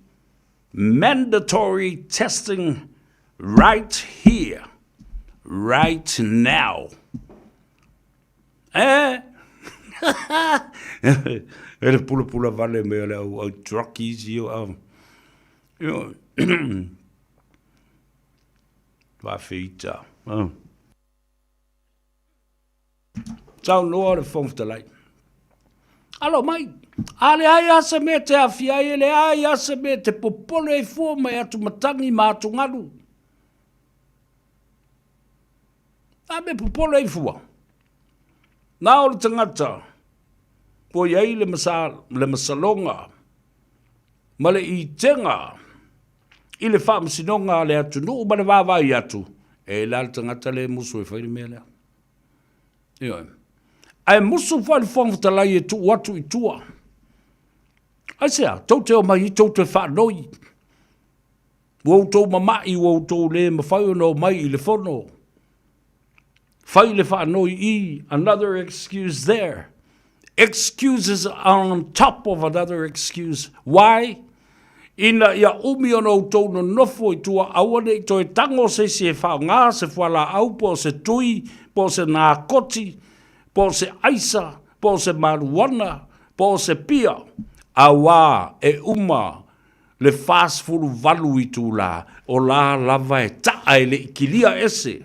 mandatory testing right here, right now. Eh? E le pulapula vale me o le au, au truckies i o au. Io, Faafeita. Oh. Saunoa le Fofoga Fetalai. Alo mai, a leai lava se mea te aafia ai, e leai lava se mea te popole ai fua mai atumatagi ma atugalu. A mea popole ai fua. Na o le tagata ua i ai le, masa, le masaloga ma le itega i le faamasinoga a le atunuu ma le vaavaai atu, e la le tagata le musu e fai le mea lea. Ioe. Ae musu foi le Fofoga Fetalai e tuu atu i tua. Aisea, tou te omai i tou te faanoi. Ua outou mama'i, ua outou le mafai ona omai i le fono. Fai le faanoi i, another excuse there. Excuses on top of another excuse. Why? Ina ia umi ona outou nonofo i tua aua ne i toe tango se isi e faaaoga se fualaau po o se tui, po o se nakoti, po o se aisa, po o se maluana, po o se pia, auā e uma le 48 itulā, o la lava e ta'a e le i kilia ese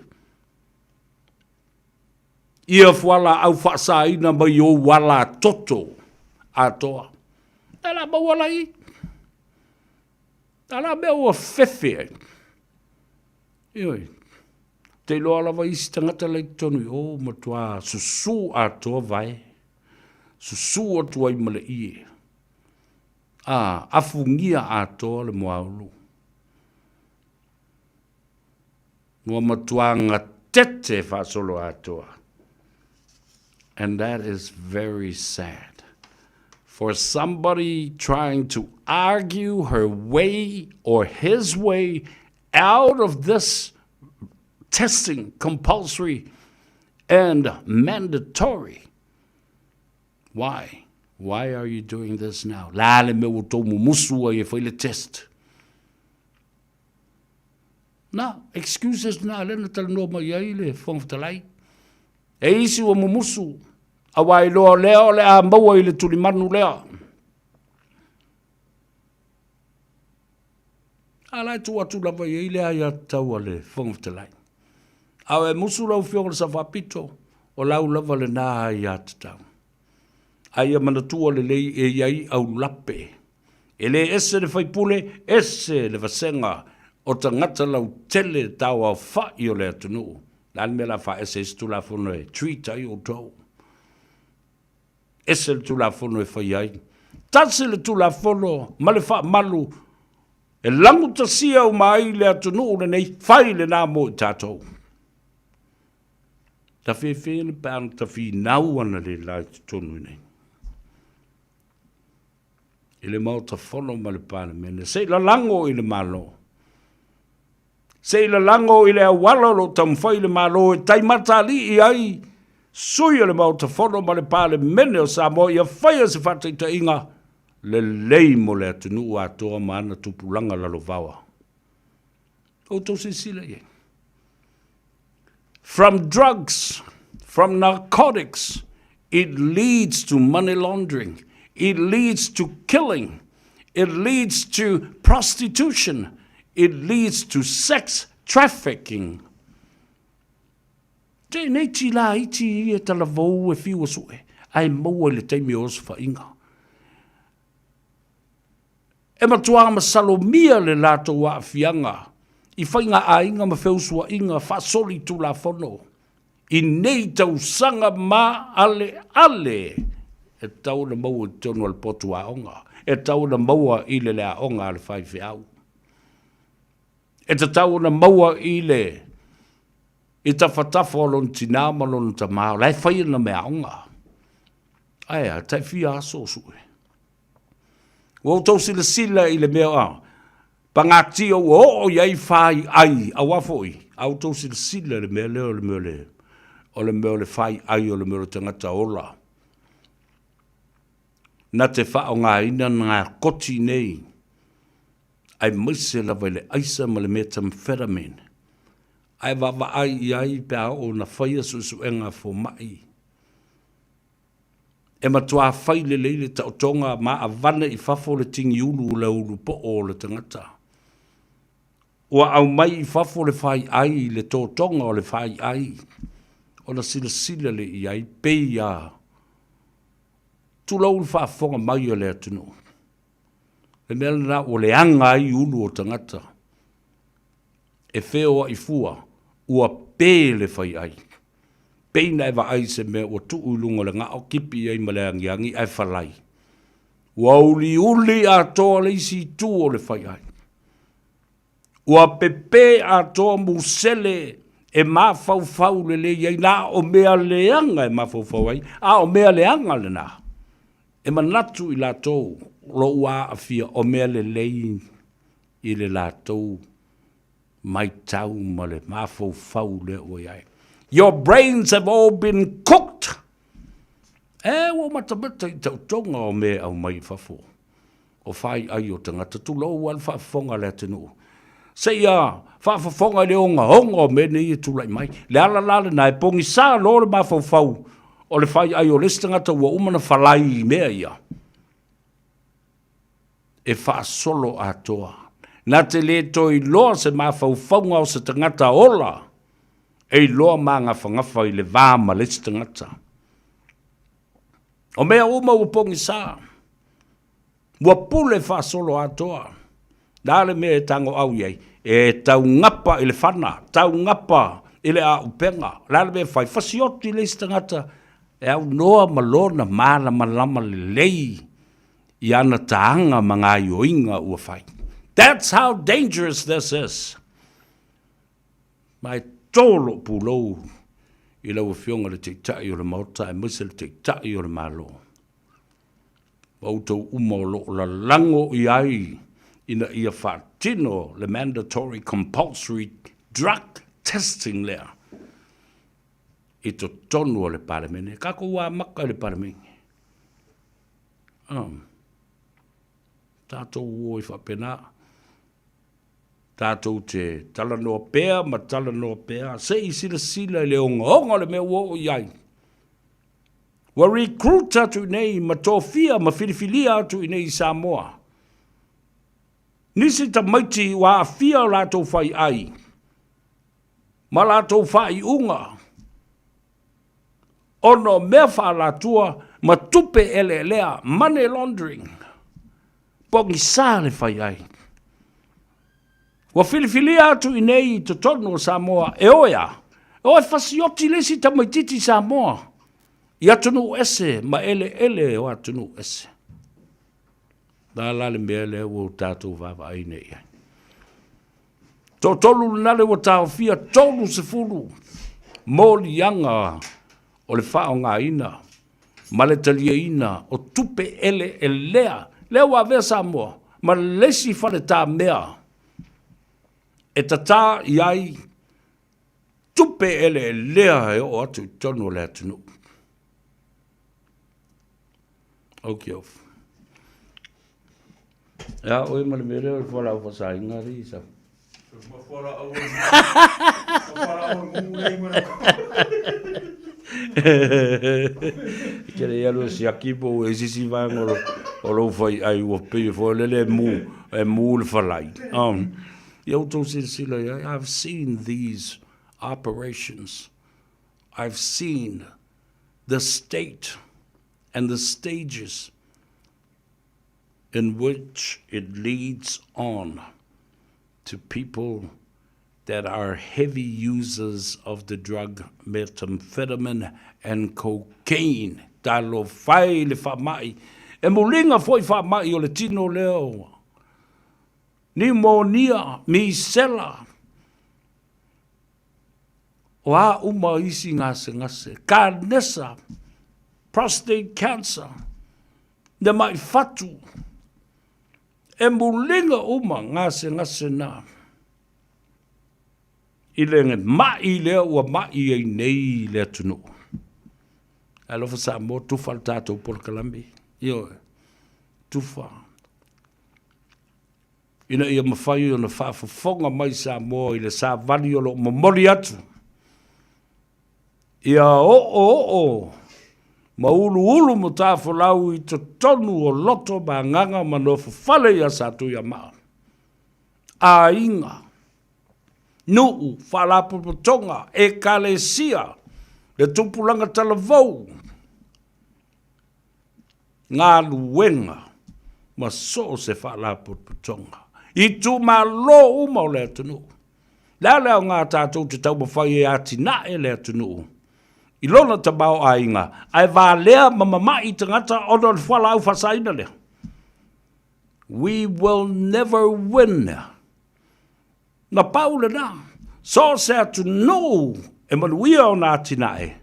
ia fualaau faasaina mai ou ala toto atoa. E la maua la i. A la mea ua fefe ai. Ioe. Te iloa lava isi tagata la i totonu i o, matua susu atoa vae. Susu atu ai ma le ie. A, afungia atoa le moaulu. Ua matua gatete faasoloatoa. And that is very sad. For somebody trying to argue her way or his way out of this testing compulsory and mandatory. Why? Why are you doing this now? La le mea ua tou mumusu ai e fai le test. Na, excuses na lea na talanoa mai ai le Fofoga Fetalai. E isi ua mumusu, aua iloa lea o le a maua i le tulimanu lea. A la e tuu atu lava i ai le aiatatau a le Fofoga Fetalai. A o e musu lau Afioga i le Sao Faapito, o lau lava lena aiatatau. A ia manatua lelei e i ai aulape E le ese le faipule, ese le vasega o tagata lautele tauaofa'i o le atunuu. O le a le mea o le a faaese ai se Tulafono e treat ai outou? Ese le Tulafono e fai ai. Tasi le Tulafono ma le faamalu e lagutasia uma ai le atunuu lenei, fai lena mo i tatou. Tafefe ana pe ana tafinau ana le la i totonu i nei. i le Maota Fono ma le Palemene, se i lalago i le Malo, se i lalago i le auala o lo o taumafai le Malo e taimatali'i ai sui o le Maota Fono ma le Palemene o Samoa ia faia se faataitaiga lelei mo le atunuu atoa ma ana tupulaga lalovaoa. Outou silasila i ai. From drugs, from narcotics, it leads to money laundering, it leads to killing, it leads to prostitution, it leads to sex trafficking. Tēnei ti la iti i e talavou e whiua sue, ae maua i le taimi o osofaiga. E matua masalomia le latou aafiaga i faiga-aiga ma feusuaiga faasolitulafono i nei tausaga maaleale e tatau ona maua i totonu o le potu aoga, e tatau ona maua i le le aoga a le faifeau, e tatau ona maua i le i tafatafa o lona tinā ma lona tamā, o la e fai ana meaaoga. Ae a, tai fia aso o sue. Ua outou silasila i le mea a pagatia ua oo i ai fai ai, auā foi, a outou silasila i le mea lea o le mea o le, o le mea o le fai ai o le mea o le tagata ola. Na te faaaogaina ngā koti nei, aemaise lava i le aisa ma le methamphetamine, ae vaavaai i ai pe a oo ina faia suesuega a fomai. E matuā fai lelei le taotoga ma avane i fafo le tigiulu o le ulupoo o le tagata. Ua aumai i fafo le faiai, le totoga o le faiai, ona silasila lea i ai, pei a tulou le faafofoga mai a le atunuu. Le mea lena ua leaga ai ulu o tagata e feoai fua, ua pe le faiai. Pei na e vaai i se mea ua tuu i luga o le gao, kipi i ai ma le agiagi ae falai. Ua uliuli atoa le isi itu o le faiai. Ua pepe atoa musele e mafaufau lelei ai, na o mea leaga e mafaufau ai, a o mea leaga lena. E manatu i latou o lo o ua aafia o mea lelei i le latou maitau ma le mafaufau lea ua i ai. Your brains have all been cooked! E, ua ou matamata i tautoga o mea e aumai i fafo. O faiai o tagata, tulou lava le faafofoga a le atunuu. Seia faafofoga i le ogaoga o mea nei e tulai mai. Le ala la lena e pogisa loa le mafaufau o le faiai o le isi tagata ua uma ona falai i mea ia. E faasolo atoa. Na te le toe iloa se mafaufauga o se tagata ola e iloa magafagafa i le va ma le isi tagata. O mea uma ua pogisa. Ua pule faasolo atoa. Le a le mea e tagoau i ai? E taugapa i le fana, taugapa i le aupega. O le a le mea e fai? Fasioti le isi tagata e aunoa ma lona malamalama lelei i ana taga ma gaioiga ua fai. That's how dangerous this is. Ma e tō lou pulou i lau Afioga i le Taitai o le Maota aemaise le Taitai o le Malo. Ma outou uma o lo o lalago i ai ina ia faatino le mandatory compulsory drug testing lea i totonu o le Palemene. Tatou amata i le Palemene. Um, tatou o ai faapena. Tatou te talanoa pea ma talanoa pea se i silasila i le ogaoga o le mea ua oo i ai. Ua recruit atu i nei ma tofia ma filifilia atu i nei i Samoa. Nisi tamaiti ua aafia o latou faiai ma latou faaiuga ona o mea faalatua ma tupe eleelea, money laundering, pogisa le fai ai. Ua filifilia atu i nei i totonu o Samoa e o e a? E o e fasioti le isi tamaititi Samoa i atunuu ese ma eleele o atunuu ese. La la le mea lea ua tatou vaavaai nei i ai. Toatolu lena le ua taofia 30 moliaga o le faaaogaina ma le taliaina o tupe eleelea lea ua avea Samoa ma le isi faletamea e tatā i ai tupe eleelea e oo atu i totonu o le atunuu. Okiof. E a oe ma le mea lea o le fualaau faasaina alii sa. E te le alu e siaki po ua i se isi vaega o lou faiai ua pei foi lele e mu, e mu le falai. Um, ia outou silasila i ai, I've seen these operations. I've seen the state and the stages in which it leads on to people that are heavy users of the drug methamphetamine and cocaine. Talofa e i le faamai. E muliga foi faamai o le tino lea o niumonia, misela, O a uma isi gasegase, kanesa, prostate cancer, le maʻi fatu, e muliga uma gasegase na i le maʻi lea ua maʻi ai nei le atunuu. Alofa Samoa, tufa le tatou polokalame. Ioe. Tufa. Ina ia mafai ona faafofoga mai Samoa i le savali o lo o momoli atu ia oooo ma uluulu matafolau i totonu o loto ma agaga ma nofofale ia Satuiamaa, aiga, nuu, faalapotopotoga, ekalesia, le tupulaga talavou, galuega ma so o se faalapotopotoga, itumalo uma o le atunuu. Le a le aoga tatou te taumafai e atinae le atunuu i lona tamaoaiga, ae valea ma mama'i tagata ona o le fualaau faasaina lea? We will never win. Na pau lena, so o se atunuu e manuia ona atinae,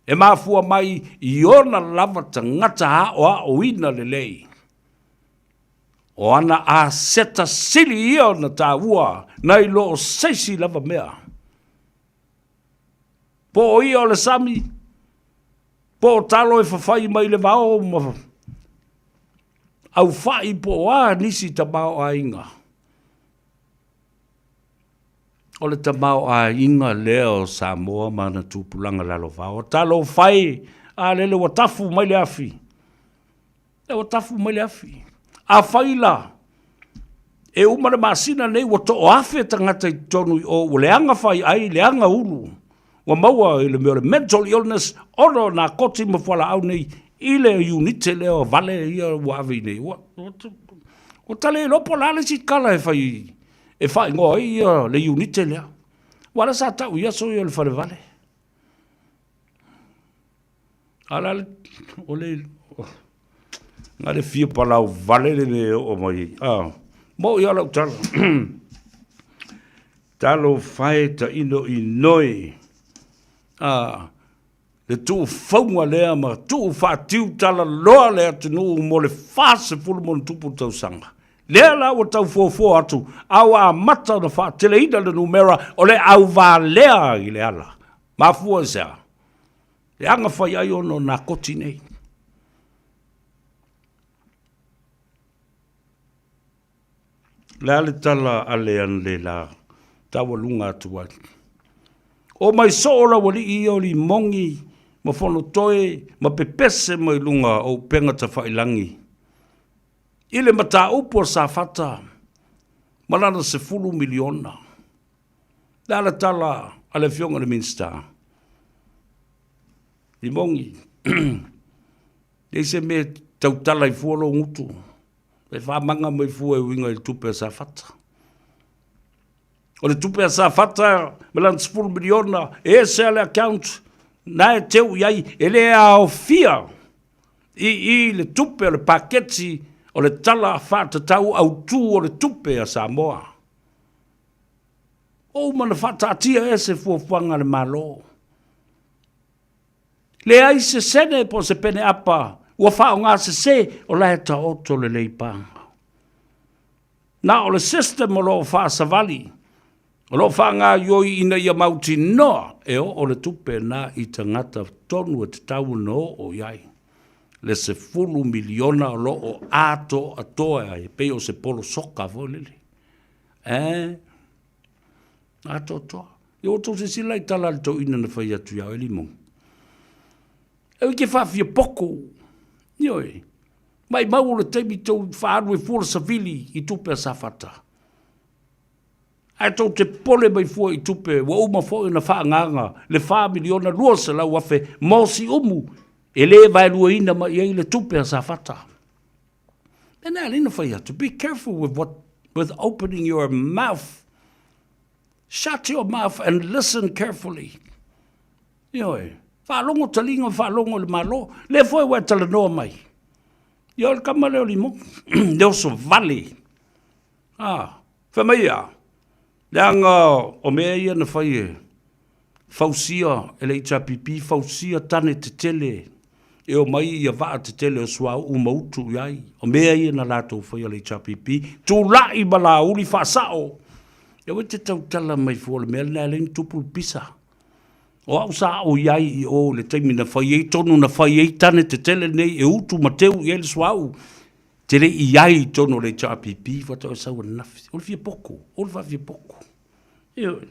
e mafua mai i ona lava tagata aoaoina lelei. O ana aseta sili ia ona taua nai lo o seisi lava mea. Po o ia o le sami, po o talo e fafai mai le vao ma aufai po o a nisi tamaoaiga. O le tamaoaiga lea o Samoa ma ana tupulaga lalovaoa. Talofa e, a lele ua tafu mai le afi. Lea ua tafu mai le afi. Afai la, e uma le masina nei ua toafe tagata i totonu i o ua leaga faiai, leaga ulu, ua maua i le mea o le mental illness ona o nakoti ma fualaau nei i le unite lea o vale ia ua ave i nei. Ua, ua, ua ta le iloa po o le a le isi tala e fai e faaigoa ai ia le unite lea. Aua o lea sa tau i aso ia o le falevale. A o le a le, o le, na le fia palau vale le mea e oo mai ai. Ah, moʻi lava lau tala. Talofa e taino inoi. Ah, le tuufauga lea ma tuufaatiutala talaloa le atunuu mo le 40 ma tausaga. Lea la ua tau fuafua atu, a ua amata ona faateleina le numera o le auvalea i le ala. Mafua i se a? Le aga fai ai ona o nakoti nei. Le a le tala a le analeila taualuga atu ai. O mai soo lau alii ia o limogi ma fonotoe ma pepese mai luga o upega tafailangi i le mataupu a Safata ma lana 10 miliona. Le a le tala a le Afioga i le Minisita? Limogi, leai se mea e tautala ai fua lou gutu. E faamaga mai fua e uiga i le tupe a Safata. O le tupe a Safata ma lana 10 miliona, e ese a le account, na e teu i ai, e le aofia i i le tupe o le paketi o le tala faatatau autu o le tupe a Samoa. O uma na faataatia ea se fuafuaga a le Malo. Leai se sene po o se pene apa ua faaaoga sese o la e taoto lelei paga. Na o le system o lo o faasavali, o lo o faagaoioi ina ia mautinoa e oo le tupe na i tagata tonu e tatau ona oo i ai. Le 10 miliona o lo o atoatoa e pei o se polo soka foi lele. Eh, atoatoa. Ia ua tou silasila i tala a le toeaina na fai atu ia oe Limong. E ui ke faafia poko. Ioe. Maimau o le taimi tou faaalu e fua le savili i tupe a Safata. Ae tou te pole mai fua i tupe ua uma foi ona faagaaga le 4 miliona 200 afe mo Siumu e le vaeluaina mai ai le tupe a Safata. Mea na alii na fai atu, be careful with what with opening your mouth. Shut your mouth and listen carefully. Ioe, faalogo taliga, faalogo i le Malo. Lea foi ua e talanoa mai. Ia o le kama lea o Limo, le oso vale. Ah, fai mai ia, leaga o mea ia na fai e fausia e le HRPP, fausia tane tetele e omai ia vaa tetele o suauu ma utu i ai. O mea ia na latou faia le HRPP, tulai ma lauli faasao. Ia aua e te tautala mai fua o le mea lena e ala ai ona tupu le pisa. O au sa ou i ai i o i le taimi na fai ai tonu na fai ai tane tetele nei e utu ma teu i ai le suauu. Te le i ai i tonu o le HRPP faatoa e sau ananafi. O le fia poko, o le faafia poko. Ioe.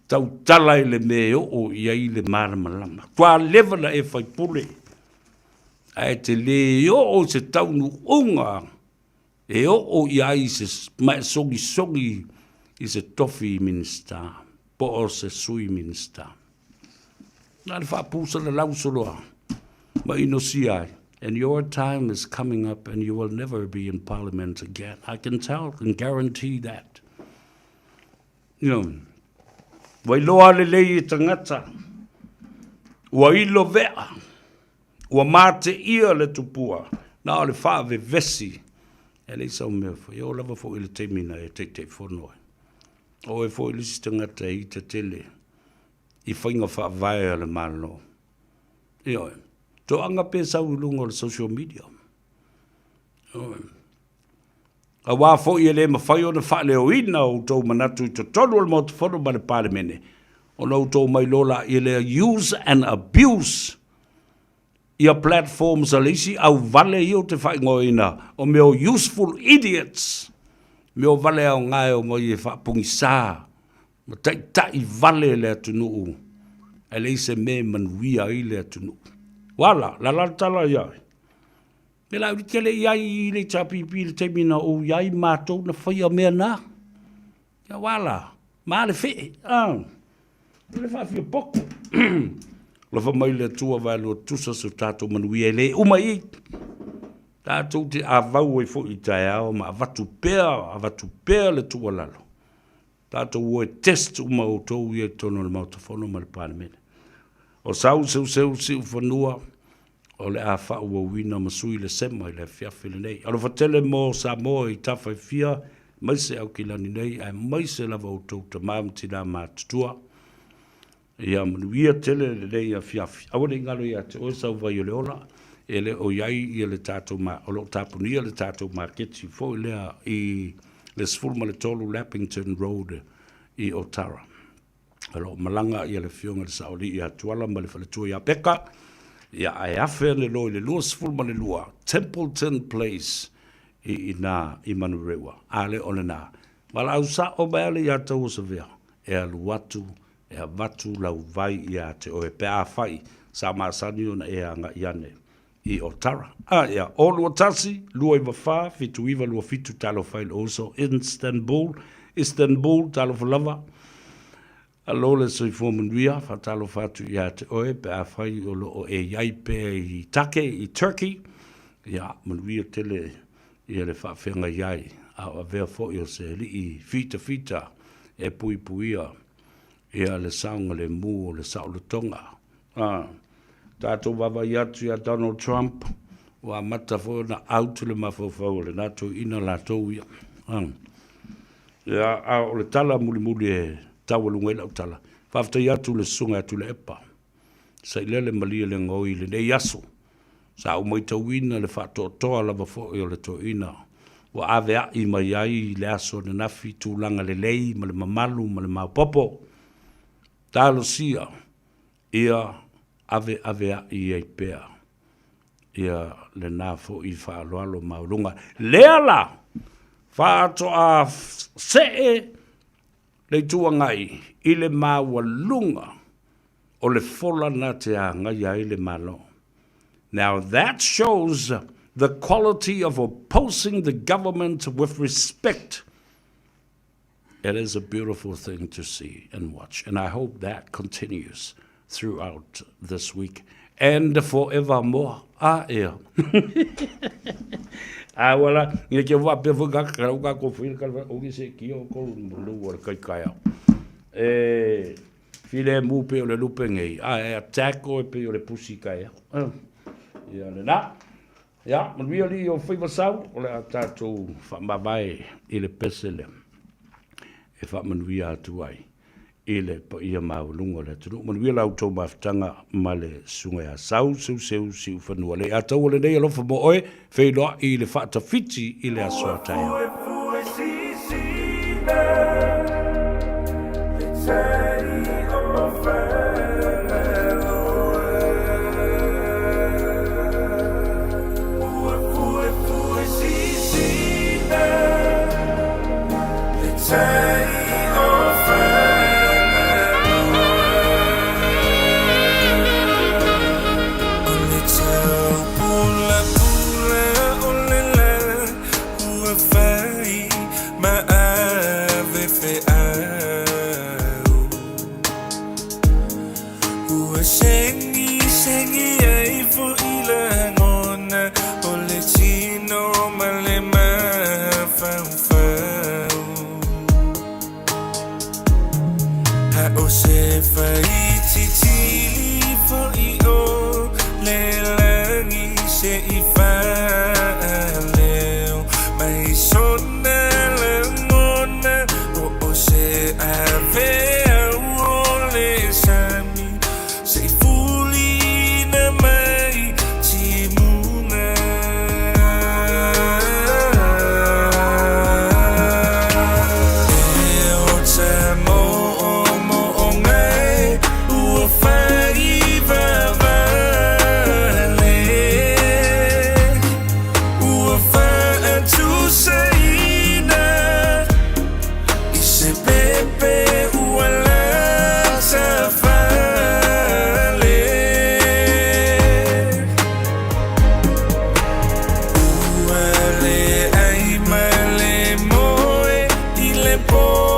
Tautala i le mea e oo i ai le malamalama. Tua leva na e faipule, ae te le oo i se taunuuga e oo i ai se ma e sogisogi i se tofi Minista po o se Sui Minista. Na le faapusalalau soloa ma inosia ai. And your time is coming up and you will never be in parliament again. I can tell and guarantee that. You know, ua iloa lelei e tagata, ua ilo vea, ua mateia le tupua, na o le faavevesi, e leai sau mea fai. E oo lava foi i le taimi na e Taitaifono ai. O oe foi le isi tagata e ita tele i faiga faavae a le Malo. Ioe. Toaga pe sau i luga o le social media. Ioe. Aua foi e le mafai ona faaleoina outou manatu i totonu o le Maota Fono ma le Palemene, ona outou mailoa laia lea use and abuse ia platforms a le isi auvale ia ou te faaigoaina o mea o useful idiots, mea o vale aoga e omai e faapogisa ma taitai vale le atunuu ae leai se mea e manuia ai le atunuu. Uala, lala le tala ia oe. Me la uri tele i ai i le HRPP i le taimi na ou i ai matou na faia mea na. Ia wala, ma le fee. Ah. Le faafia poko. Lofa mai le Atua vaelua tusa so tatou manuia e le uma i. Tatou te avau ai foi i taeao ma avatu pea, avatu pea le tuualalo. Tatou o e test uma outou ia i totonu o le Maota Fono ma le Palemene. O sau seuseu siufanua, o le a faaauauina ma sui le sema i le afiafi lenei. Alofa tele mo Samoa i tafa e fia, aemaise Aukilani nei, aemaise lava outou tama ma tina matutua. Ia manuia tele lenei afiafi. Aua ne i galo ia te oe sau vai o le ola, e le o i ai ia le tatou ma, o lo o tapunia le tatou maketi foi lea i le 13 Lappington Road i Otara. O lo o malaga ia le Afioga i le Saoalii ia Tuala ma le faletua ia Peka, ia ae afe ane loa i le 22 Templeton Place i ina i Manurewa. A le o lena, valaau sao mai ale ia Tauosavea e alu atu E avatu lau vai ia te oe pe afai sa masani ona e agai ane i Otara. A ia, o 21, 294, 79 27 talofa i lou uso Istanbul, Istanbul, talofa lava. Alo le soifua manuia, faatalofa atu ia te oe pe afai o lo o e i ai pea i Take, i Turkey. Ia, manuia tele ia le faafeagai ai, a o avea foi o se alii fitafita e puipuia ia le saogalemu o le saolotoga. A tatou vaavaai atu ia Donald Trump, ua amata foi ona out le mafaufau o lena toeaina latou ia. A, ia, a o le tala mulimuli e taualuga ai lau tala, faafetai atu i le Susuga ia Tuilaepa, Sailele malie le gaoi i lenei aso. Sa ou matauina le faatoatoa lava foi o le toeaina ua avea'i mai ai i le aso ananafi tulaga lelei ma le mamalu ma le maopoopo. Talosia ia aveavea'i ai pea ia lena foi faaaloalo maualuga. Lea la faatoa see le Itu Agai i le maualuga o le fola na te agaia ai le Malo. Now that shows the quality of opposing the government with respect. It is a beautiful thing to see and watch, and I hope that continues throughout this week and forevermore. A ea. A wala, nge ke wā pea fwe ka karau ka ko whira ka o ki se ki o ko lu o le kai kai au. E, file mu pe o le lupe ngei. A e attack o e pe o le pusi kai au. Ia le na. Ia, manuia li o whiwa sau, o le a tātou whaamavae i le pese lea. E whaamanuia atu ai. i le paia maualuga o le atunuu. Manuia la outou mafutaga ma le susuga ia Sau Seuseu Siufanua. Le ataua lenei alofa mo oe, feiloai i le faatafiti i le aso a taeao. le po.